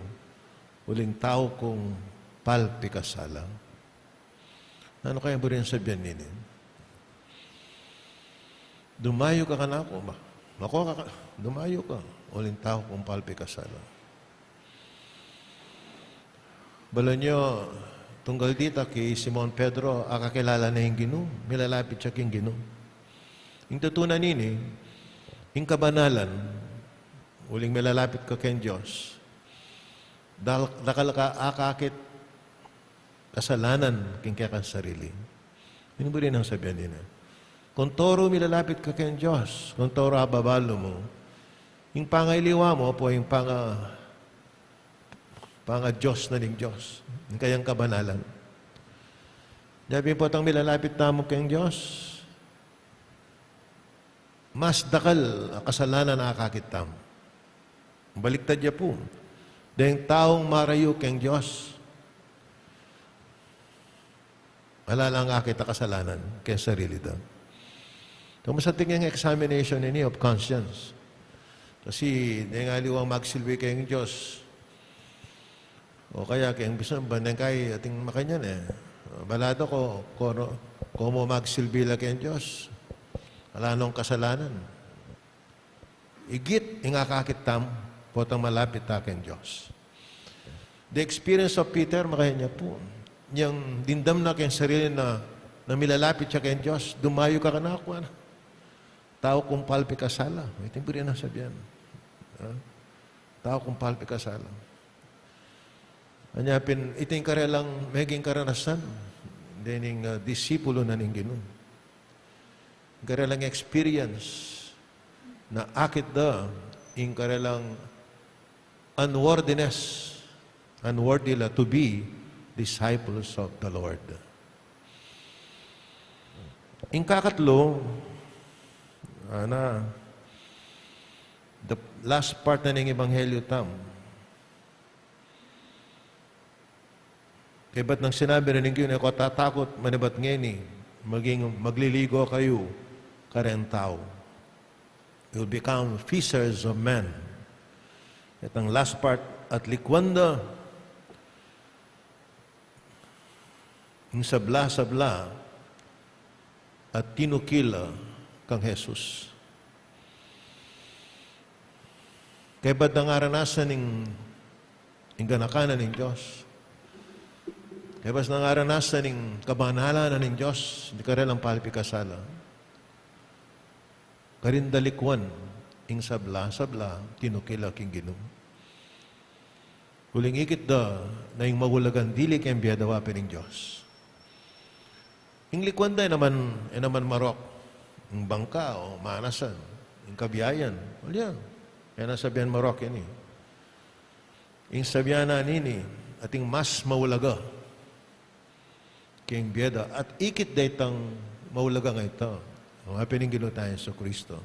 uling tau kung palpikasala." Nanu kaya buri nang sabian nini? "Dumayu ka kanaku, ma-, mako ka, dumayu ka, uling tau kung palpikasala." Balu yu, tunggal dita ki Simon Pedro, akakilala na ing Ginu, milalapit ya king Ginu. Ing tutunan nini, ing kabanalan, uling milalapit ka keng Dios, dal-, dakal ka akakit kasalanan king kekang sarili. Ing buri nang sabian nini, kung toro milalapit ka keng Dios, kung toro ababalu mu, ing pangailiwa mu, ampo ing panga-, panga-Dios na ning Dios, ing kayang kabanalan. Dapin potang milalapit tamu keng Dios, mas dakal a kasalanan a akakit tamu. Baliktad ya pu. Deng taung marayu keng Dios, ala lang akit a kasalanan keng sarili da. Ito mas atin ing examination ini of conscience. Kasi deng aliwang magsilbi keng Dios, o kaya keng pisamban, deng kai atin makanyan e. Balado ko, ko, komu magsilbi la keng Dios, ala nong kasalanan. Igit ing akakit tamu potang malapit ta keng Dios. The experience of Peter, makanyan ya pu. Yang dimdam na keng sarili na, na milalapit ya keng Dios, "Dumayu ka kanaku, ana. Tau kung palpikasala." Iti ing buri nang sabian. Ha? "Tau kung palpikasala." Anya pin, iti ing karelang meging karanasan dening, ah, disipulo na ning Ginu. Ing karelang experience na akit da ing karelang unworthiness, unworthy la to be disciples of the Lord. Ing kakatlu, ana, the last part na ning ebanghelyo tamu. Kaybat nang sinabi na ning Ginu, "E ko tatakut, manibat ngeni, maging magliligo kayu kareng tau." You'll become fishers of men. Itang last part, at likwan da ing sabla-sabla at tinukil la kang Jesus. Kaybat nang aranasan ing, ing ganaka na ning Dios. Kaybat nang aranasan ing kabanalan na ning Dios, ing karelang palpikasala. Karin da likwan ing sabla-sabla, tinukil la king Ginu. Uling ikit da na ing maulagang dili keng bie da wa pin ning Dios. Ing likwan da, e naman, e naman marok ing bangka o manasan, ing kabiayan. Uling, e na sabian marok ini. Ing sabian na nini, ating mas maulaga keng bie da, at ikit detang maulaga nga ita, ang apin ning Ginu tang Jesu Cristo.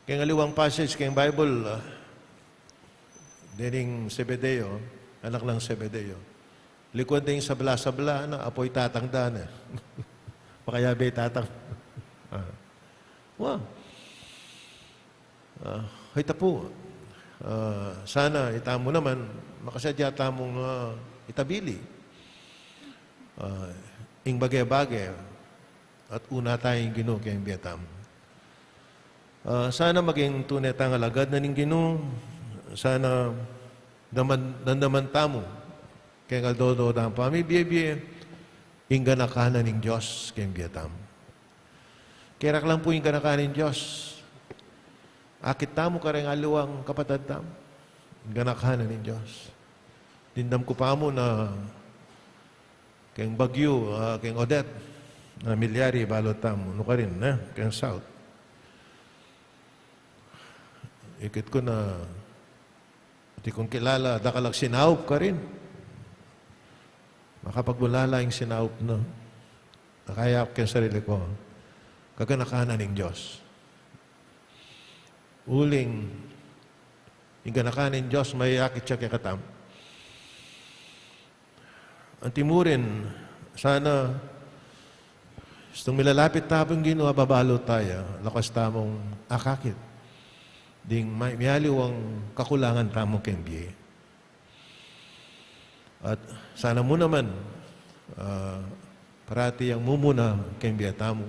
Keng aliwang passage keng Bible, ah, dening Zebedeo, anak nang Zebedeo. Likuan da ing sabla-sabla, na, apu, itatang da na. Makayabe itatang. Ah. Wa. Ah, ita pu. Ah, sana itamu naman, makasadya tamung, ah, itabili. Ah, ing bage-bage, at una taya ing Ginu keng bie tamu. Ah, sana maging tune tang alagad na ning Ginu, sana daman, damdaman tamu, keng aldo-aldo tang pamibie-bie, ing ganakan na ning Dios keng bie tamu. Keraklan pu ing ganakan ning Dios. Akit tamu kareng aliwang kapatad tamu. Ing ganakan na ning Dios. Dimdam ku pa mu na keng bagyu, ah, keng Odette, na milyari balu tamu, nukarin, ne? Keng South. Ikit ku na, atin kung kilala, dakal a sinaup karin. Makapagmulala ing sinaup na. Nakayap keng sarili ku. Kaganakan na ning Dios. Uling, ing ganakan ning Dios, mayakit ya kekatamu. Antimurin, sana, istung milalapit tamu king Ginu, ababalu taya, lakas tamung akakit ding may, miyaliwang kakulangan tamu keng bie. At sana mu naman, ah, parati yang mumuna keng bie tamu,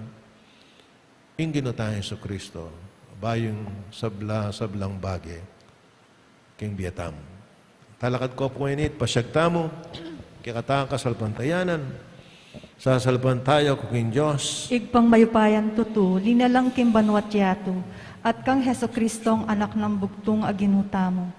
ing Ginu tang Jesu Cristo, bayu ing sabla-sablang bage keng bie tamu. Talakad ku pu ngeni, pasyag tamu, kekatang kasalpantayanan, sasalpantaya ku king Dios. Ibpang mayupayang tutu, linalang king banua't yatu, at kang Jesu Cristong Anak nang bugtung a Ginu tamu.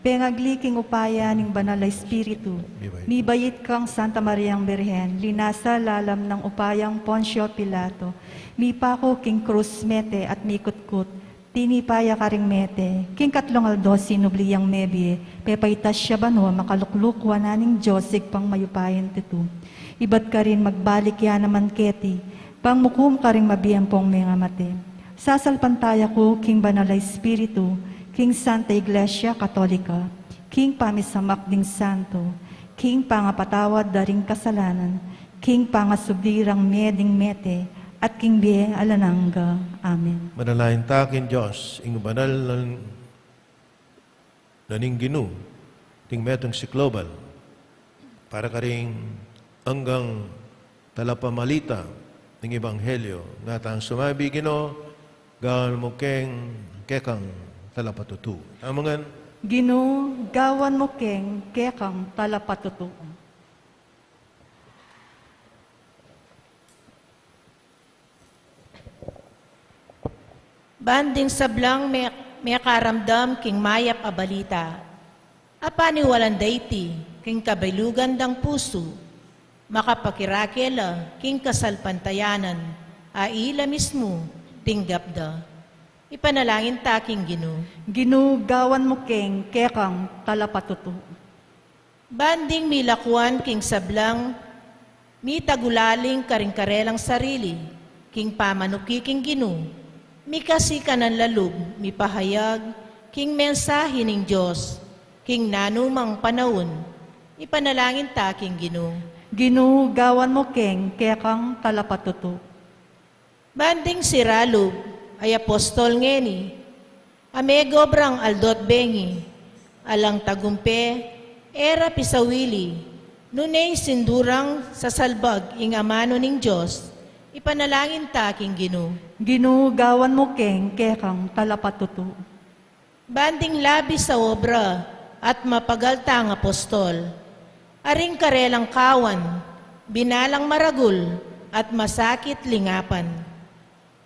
Pengagli king upaya ning Banal a Espiritu, mibait, mibait kang Santa Mariang Birhen, linasa lalam nang upayang Poncio Pilato, mipaku king krus, mete at mikutkut, tinipa ya karing mete, king katlung aldo sinubli yang mebie, pepaitas ya banua, makalukluk wanan ning Dios Ibpang mayupayang tutu. Ibat karin magbalik ya naman keti, pangmukum karing mabie ampong mengamate. Sasalpantaya ku king Banal a Espiritu, king Santa Iglesia Katolika, king pamisamak ding santo, king pangapatawad da ring kasalanan, king pangasubli rang mie ding mete, at king bie alang angga. Amen. Manalangin ta king Dios, ing banal na, na ning Ginu, ding metung sikloban, para karing anggang talapamalita ning ebanghelyo, ngatang sumabi, Ginu, gawan mu keng kekang talapatutu. Amen. Ginu, gawan mu keng kekang talapatutu. Ban ding sablang me-, mekaramdam king mayap a balita, a paniwalan da iti king kabilugan dang pusu, makapakirake la king kasalpantayanan a ila mismu tinggap da. Ipanalangin ta king Ginu. Ginu, gawan mu keng kekang talapatutu. Ban ding milakuan king sablang mitagulaling karing karelang sarili king pamanuki king Ginu, mikasikanan la lub mipahayag king mensahe ning Dios king nanumang panaun. Ipanalangin ta king Ginu. Ginu, gawan mu keng kekang talapatutu. Ban ding siralu a apostol ngeni, a megobrang aldo't bengi, alang tagumpe, e ra pisawili, nune isindurang sasalbag ing amanu ning Dios, ipanalangin ta king Ginu. Ginu, gawan mu keng kekang talapatutu. Ban ding labis a obra at mapagal tang apostol, a ring karelang kawan, binalang maragul at masakit lingapan.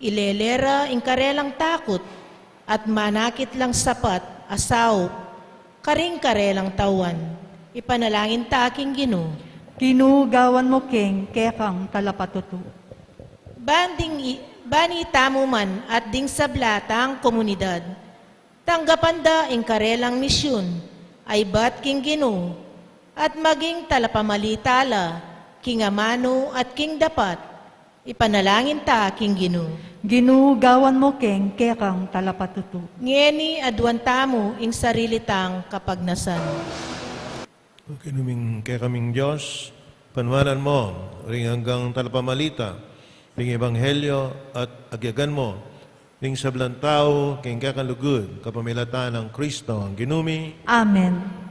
Ilele ra ing karelang takut at manakit lang sapat a saup karing karelang tauan. Ipanalangin ta king Ginu. Ginu, gawan mu keng kekang talapatutu. Ban ding i-, ban itamu man at ding sabla tang komunidad, tanggapan da ing karelang misyun Aybat king Ginu, at maging talapamalita la king amanu at king dapat. Ipanalangin ta king Ginu. Ginu, gawan mu keng kekang talapatutu. Ngeni aduan tamu ing sarili tang kapagnasan. O Ginu ming kekaming Dios, panuanan mu ring anggang talapamalita ring ebanghelyo at agyagan mu ring sablang tau king kekang lugud kapamilatan nang Kristo a Ginu mi. Amen.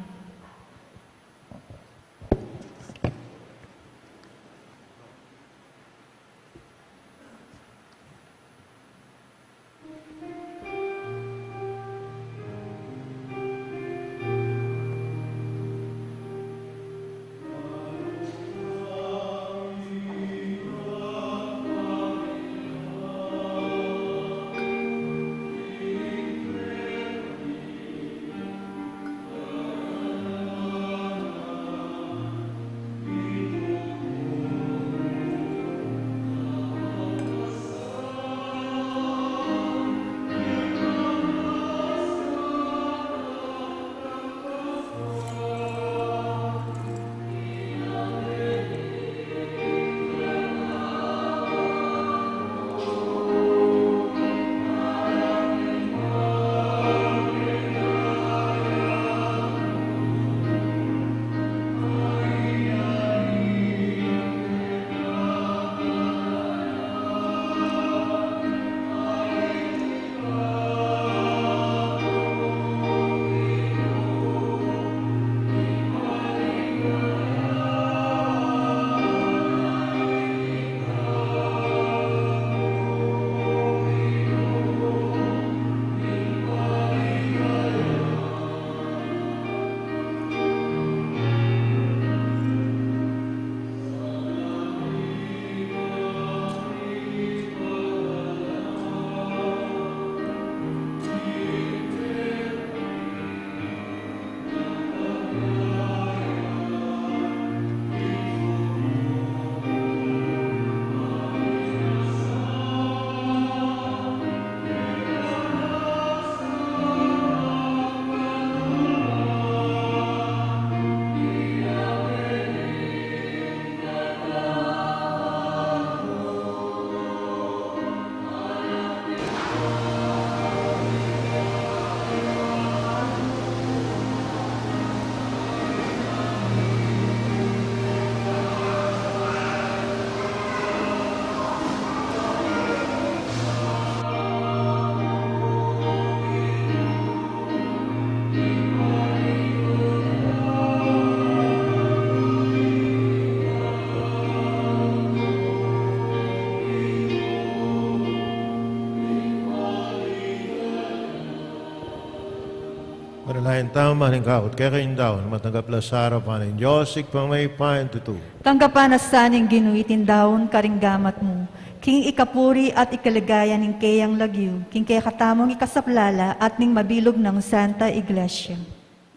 Manalangin tamu, mahalung Ginu, king kekayung daun, matanggap la sa arapan ning Dios, Ibpang mayupayang tutu. Tanggapan na sa ning Ginu iting daun karing gamat mu, king ikapuri at ikaligaya ning keyang lagyu, king kekatamung ikasaplala at ning mabilug nang Santa Iglesia.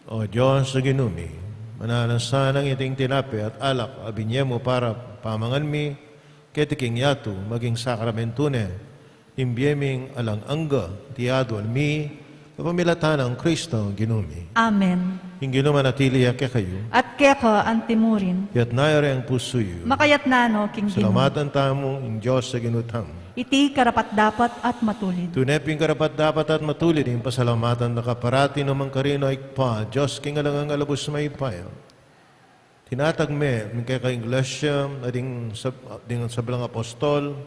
O Dios a Ginu mi, mananu la sanang iting tinape at alak a binye mu para pamangan mi keti king yatu, maging sakramentu ne ning bie ming alang angga, iti adwal mi kapamilatan nang Kristo a Ginu mi. Amen. Ing Ginu manatili ya kekayu. At keka antimurin. Iyatas yu reng pusu yu. Makayatas no king Ginu. Salamatan tamu ing Dios a Ginu tamu. Iti karapat-dapat at matulid. Tune pin karapat-dapat at matulid ing pasalamatan da ka parati, nu man karin, O Ibpa, Dios king alang angga, lubus mayupaya. Tinatag me ing kekang Iglesia a ding sab-, ding sablang apostol,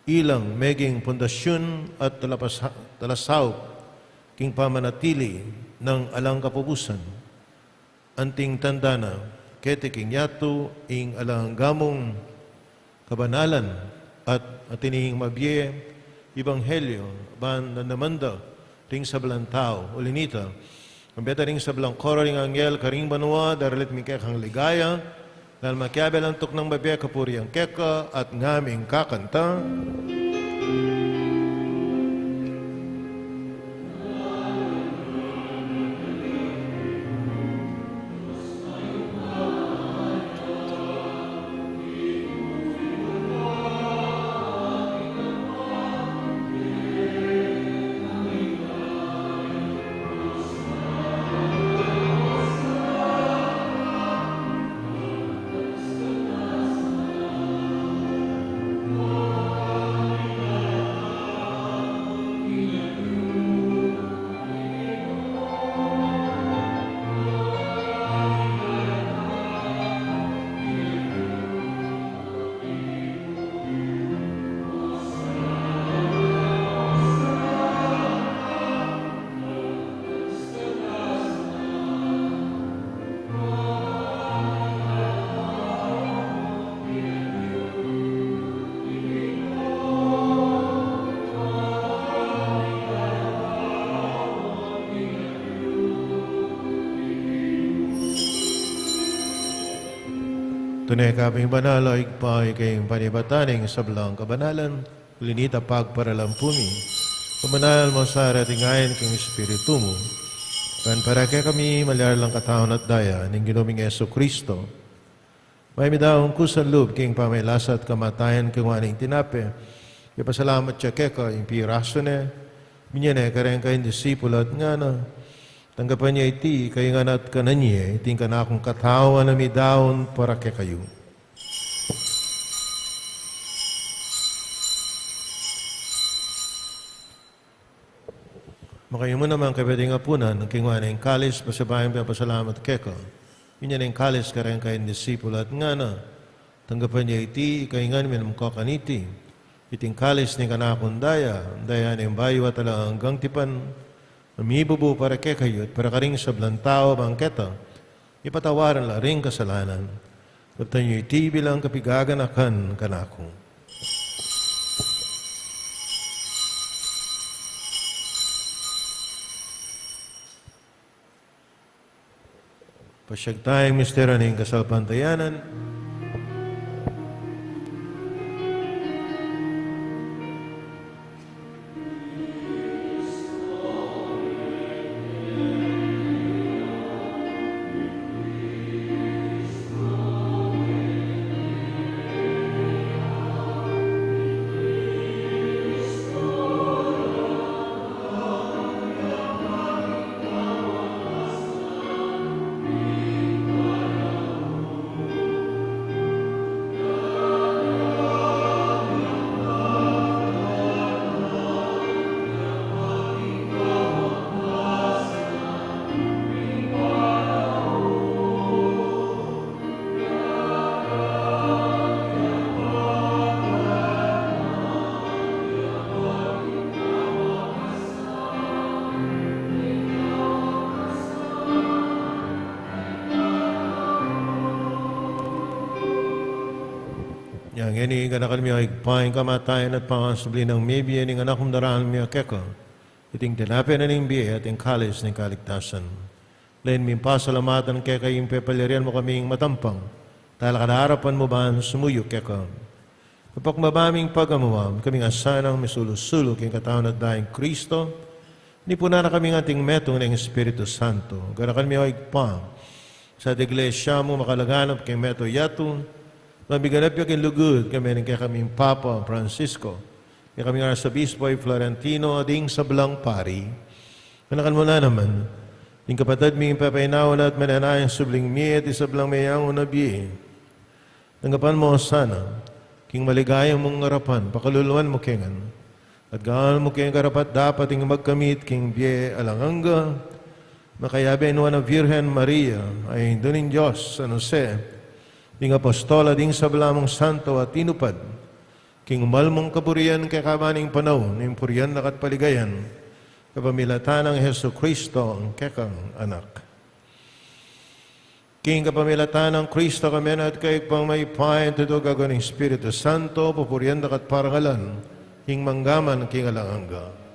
ilang meging pundasyun at talapas-, talasaup king pamanatili nang alang kapupusan. Anting tanda na keti king yatu ing alang angga mung kabanalan at atin ing mabie ebanghelyo ban damdaman da ring sablang tau. Uli na nita, kambe ta ring sablang koro ring anghel karing banua, daralit mi keka ing ligaya, dahil makiabe lang tuknang mabie, kapurian keka at ngaming kakanta. Tune ka pin banal, o Ibpa, ika ing panibatan ning sablang kabanalan, uli na nita pagparalan pu mi. Pabanal mu sa reting ain king Espiritu mu, ban para kekami malyari lang katawan at daya ning Ginu ming Jesucristo. Mayap mi daun kusang lub king pamagkasakit at kamatayan, kinua ne ing tinape, pepasalamat ya keka, ing pirasu ne, binie ne kareng kayang disipulu at ngana: Tanggapan ye iti ikayu ngan at kanan ye, iti ing kanakung katawan a midaun para kekayu. Makayu mu naman, kapatad king apunan, kinua ne ing kalis, pasibayu yang pepasalamat keka, binie ne ing kalis kareng kayang disipulu at ngana: Tanggapan ye iti ikayu ngan, minum kayu kaniti, iti ing kalis ning kanakung daya, daya ning bayu at alang anggang tipan, a mibubu para kekayu at para karing sablang tau, ban keta ipatawad la ring kasalanan. Kaptan yu iti bilang kapaganakan kanaku. Pasiag taya ing misteryu ning kasalpantayanan. Ngeni, ganakan mi, o Ibpa, ing kamatayan at pangasubli nang mebie ning Anak mung daraun mi keka, iting tinape na ning bie at ing kalis ning kaligtasan. Leni ming pasalamatan keka ing pepalyarian mu kaming matampang, talakad arapan mu ban sumuyu keka. Kapagpakumbaba ming pagamuan, kaming asanang misulu-sulu king katawan at daya nang Kristo, nipunan na kaming anting metung ning Espiritu Santo. Ganakan mi, o Ibpa, sa Iglesia mu makalaganap king mabilug a yatu, ban miganap ya king lugud, kaybat ning kekaming Papa Francisco, kekaming Arsobispo Florentino, at ding sablang pari. Ganakan mu la naman ding kapatad ming pepainawa na at manenaya king subling mie at ing sablang meyangu na bie. Tanggapan mu la sana king maligaya mung arapan, pakaluluan mu kami ngan, at gawan mu kaming karapat-dapat ing magkamit king bie alang angga, makayabe ning Nuan a Virgen Maria, a Indu ning Dios, San Jose, ding apostol at ding sabla mung santo a tinupad king mal mung kaburian king kekaban ning panaun, ning purian da ka at paligayan, kapamilatan nang Jesucristo, ing kekang Anak. King kapamilatan nang Kristo, kami na at keka, Ibpang mayupaya, ing tutu at gagawang Espiritu Santo, pupurian da ka at parangalan, king mangga man king alang angga.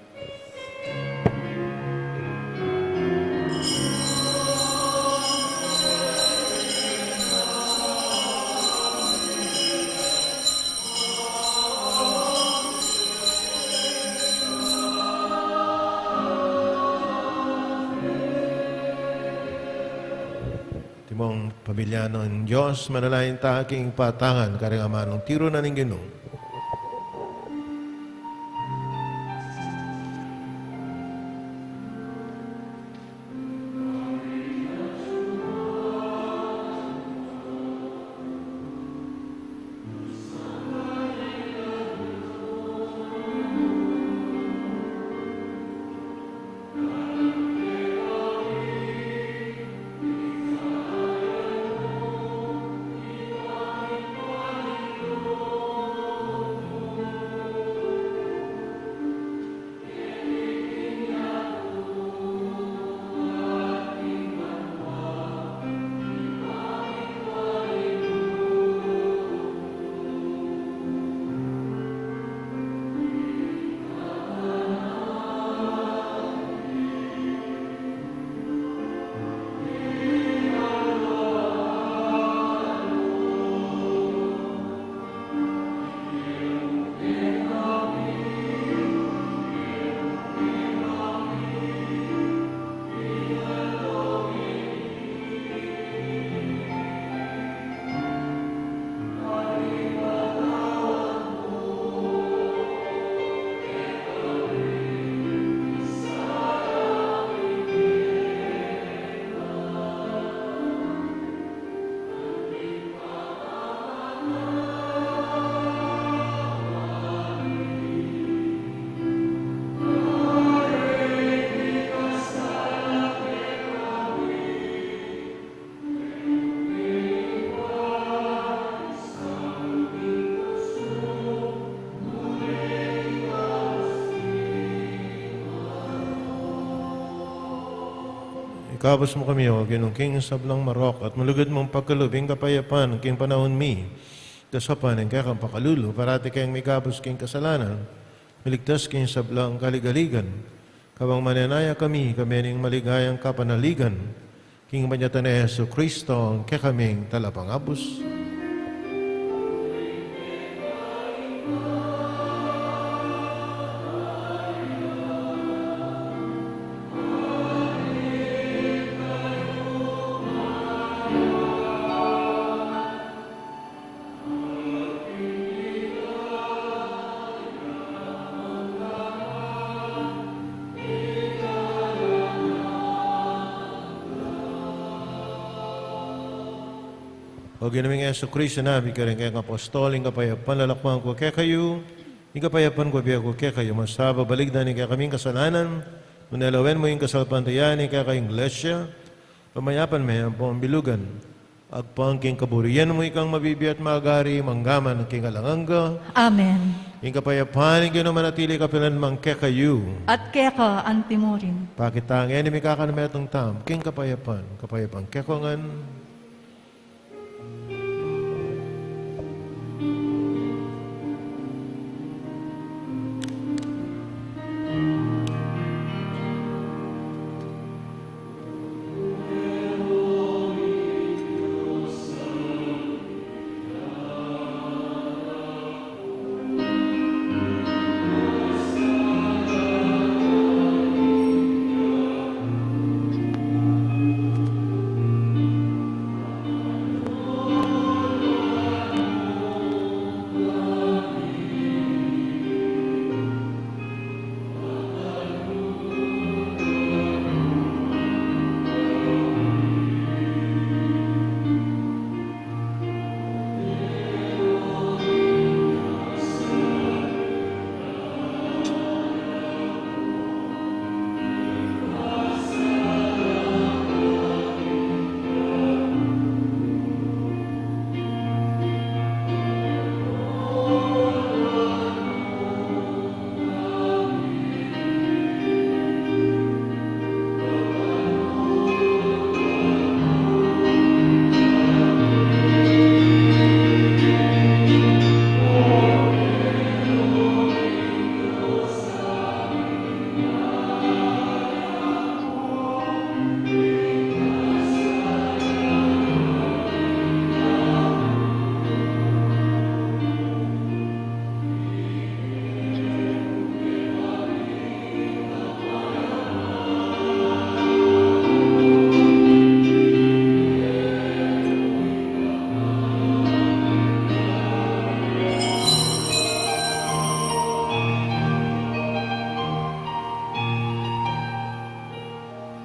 Timong pamilya ning Dios, manalangin ta king patangan karing amanung tiru na ning Ginu. Ikabus mu kami, O Ginu, king sablang marok, at malugud mung pakalub ing kapayapan king panaun mi. Daspan ing kekang pakalulu, parati keng mikabus king kasalanan, miligtas king sablang kaligaligan, kabang manenaya kami, kami ning maligayang kapanaligan, king panyatang nang Jesucristo, ing kekaming Talapangabus. O Ginu ming Jesucristo, sinabi mu karing kekang apostol, ing kapayapan lalakwan ku kekayu, ing kapayapan ku bie ku kekayu. Masababaligdan ing kekaming kasalanan, nune lawen mu ing kasalpantayanan ning kekang Iglesia, pamayapan me ampong bilugan. Agpang king kaburian mu, ikang mabibie at magari, mangga man king alang angga. Amen. Ing kapayapan ning Ginu manatili kapilan man kekayu. At keka antimurin. Pakit tang ngeni mikakan metung tamu king kapayapan, kapayapan kekong ngan.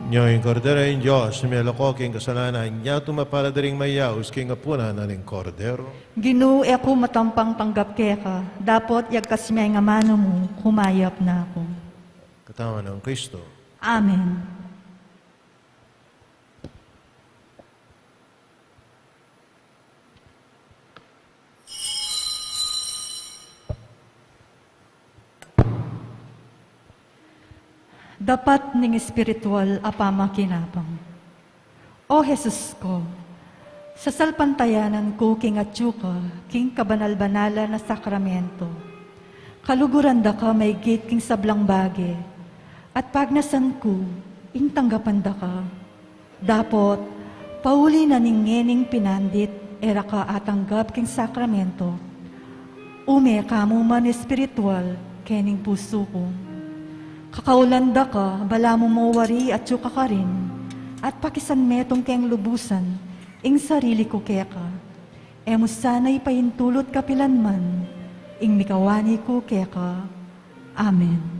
Nyo ing Kordero ning Dios, a melako king kasalanan, inya tumapalad ring mayaus king apunan ning Kordero. Ginu, e ku matampang tanggap keka, dapot yagkas me ing amanu mu, kumayap na ku. Katawan nang Kristo. Amen. Dapat ning espiritual a pamakinabang. O Jesus ku, sasalpantayanan ku king atyu ka king kabanal-banalan a sakramento. Kaluguran da ka maigit king sablang bage, at pagnasan ku ing tanggapan da ka. Dapot, pauli na ning ngening pinandit e ra ka atanggap king sakramento, ume ka mu man espiritual kening pusu ku. Kakaulan da ka, balamu mo wari atyu ka karin, at pakisan metung keng lubusan ing sarili ku keka. E mu sana ipaintulut kapilan man ing mikawani ku keka. Amen.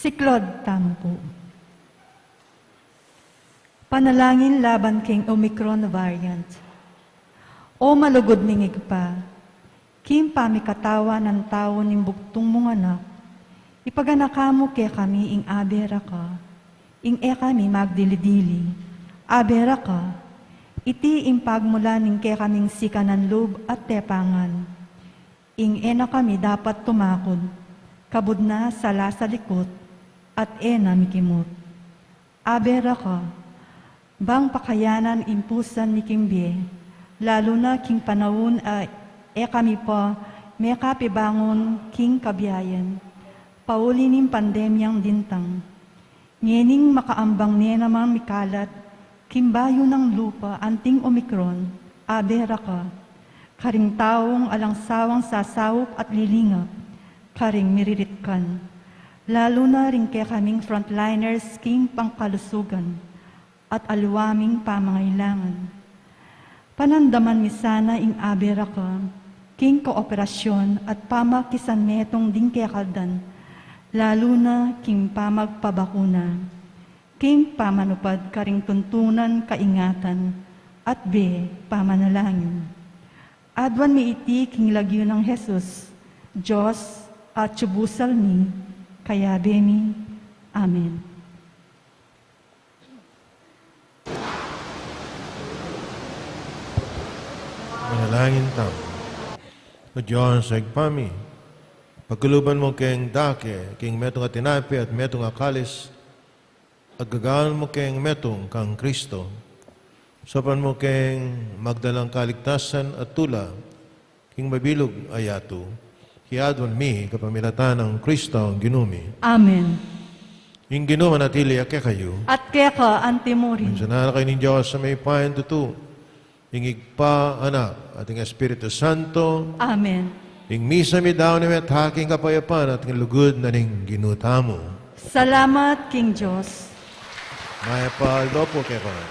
Siklaud tamu pu. Panalangin laban king Omicron variant. O malugud ming Ibpa, king pamikatawan nang tau ning bugtung mung Anak, ipaganaka mu kekami ing abe ra ka, ing e kami magdili-dili, abe ra ka, iti ing pagmulan ning kekaming sikanan lub at tepangan. Ing e na kami dapat tumakud, kabud na sala sa likut, at e na mikimut. Abe ra ka, bang pakayanan ing pusan mi king bie, lalu na king panaun a e kami pa mekapibangun king kabiayan, pauli ning pandemyang dintang. Ngening makaambang ne namang mikalat king bayu nang lupa anting Omicron, abe ra ka, karing taung alang sawang sasaup at lilingap, karing miriritkan, lalu na ring kekaming frontliners king pangkalusugan at aliwa ming pamangailangan. Panandaman mi sana ing abe ra ka king kooperasyon at pamakisanmetung ding kekaldan, lalu na king pamagpabakuna, king pamanupad karing tuntunan kaingatan at bie pamanalangin. Aduan mi iti king lagyu nang Jesus, Dios, atsu busal mi, kayabe mi. Amen. Manalangin tamu. O Dios a Ibpa mi, pagkaluban mu keng dake king metung a tinape at metung a kalis, at gagawan mu keng metung kang Kristo, saupan mu keng magdalang kaligtasan at tula king mabilug a yatu. Iti aduan mi kapamilatan nang Kristong Ginu mi. Amen. Ing Ginu manatili ya kekayu. At keka antimurin. Mensahan na kayu ning Dios a mayupayang tutu, ing Ibpa, Anak, at ing Espiritu Santo. Amen. Ing misa midaun na meta king kapayapan at king lugud na ning Ginu tamu. Salamat king Dios. Mayap a aldo pu kekayu.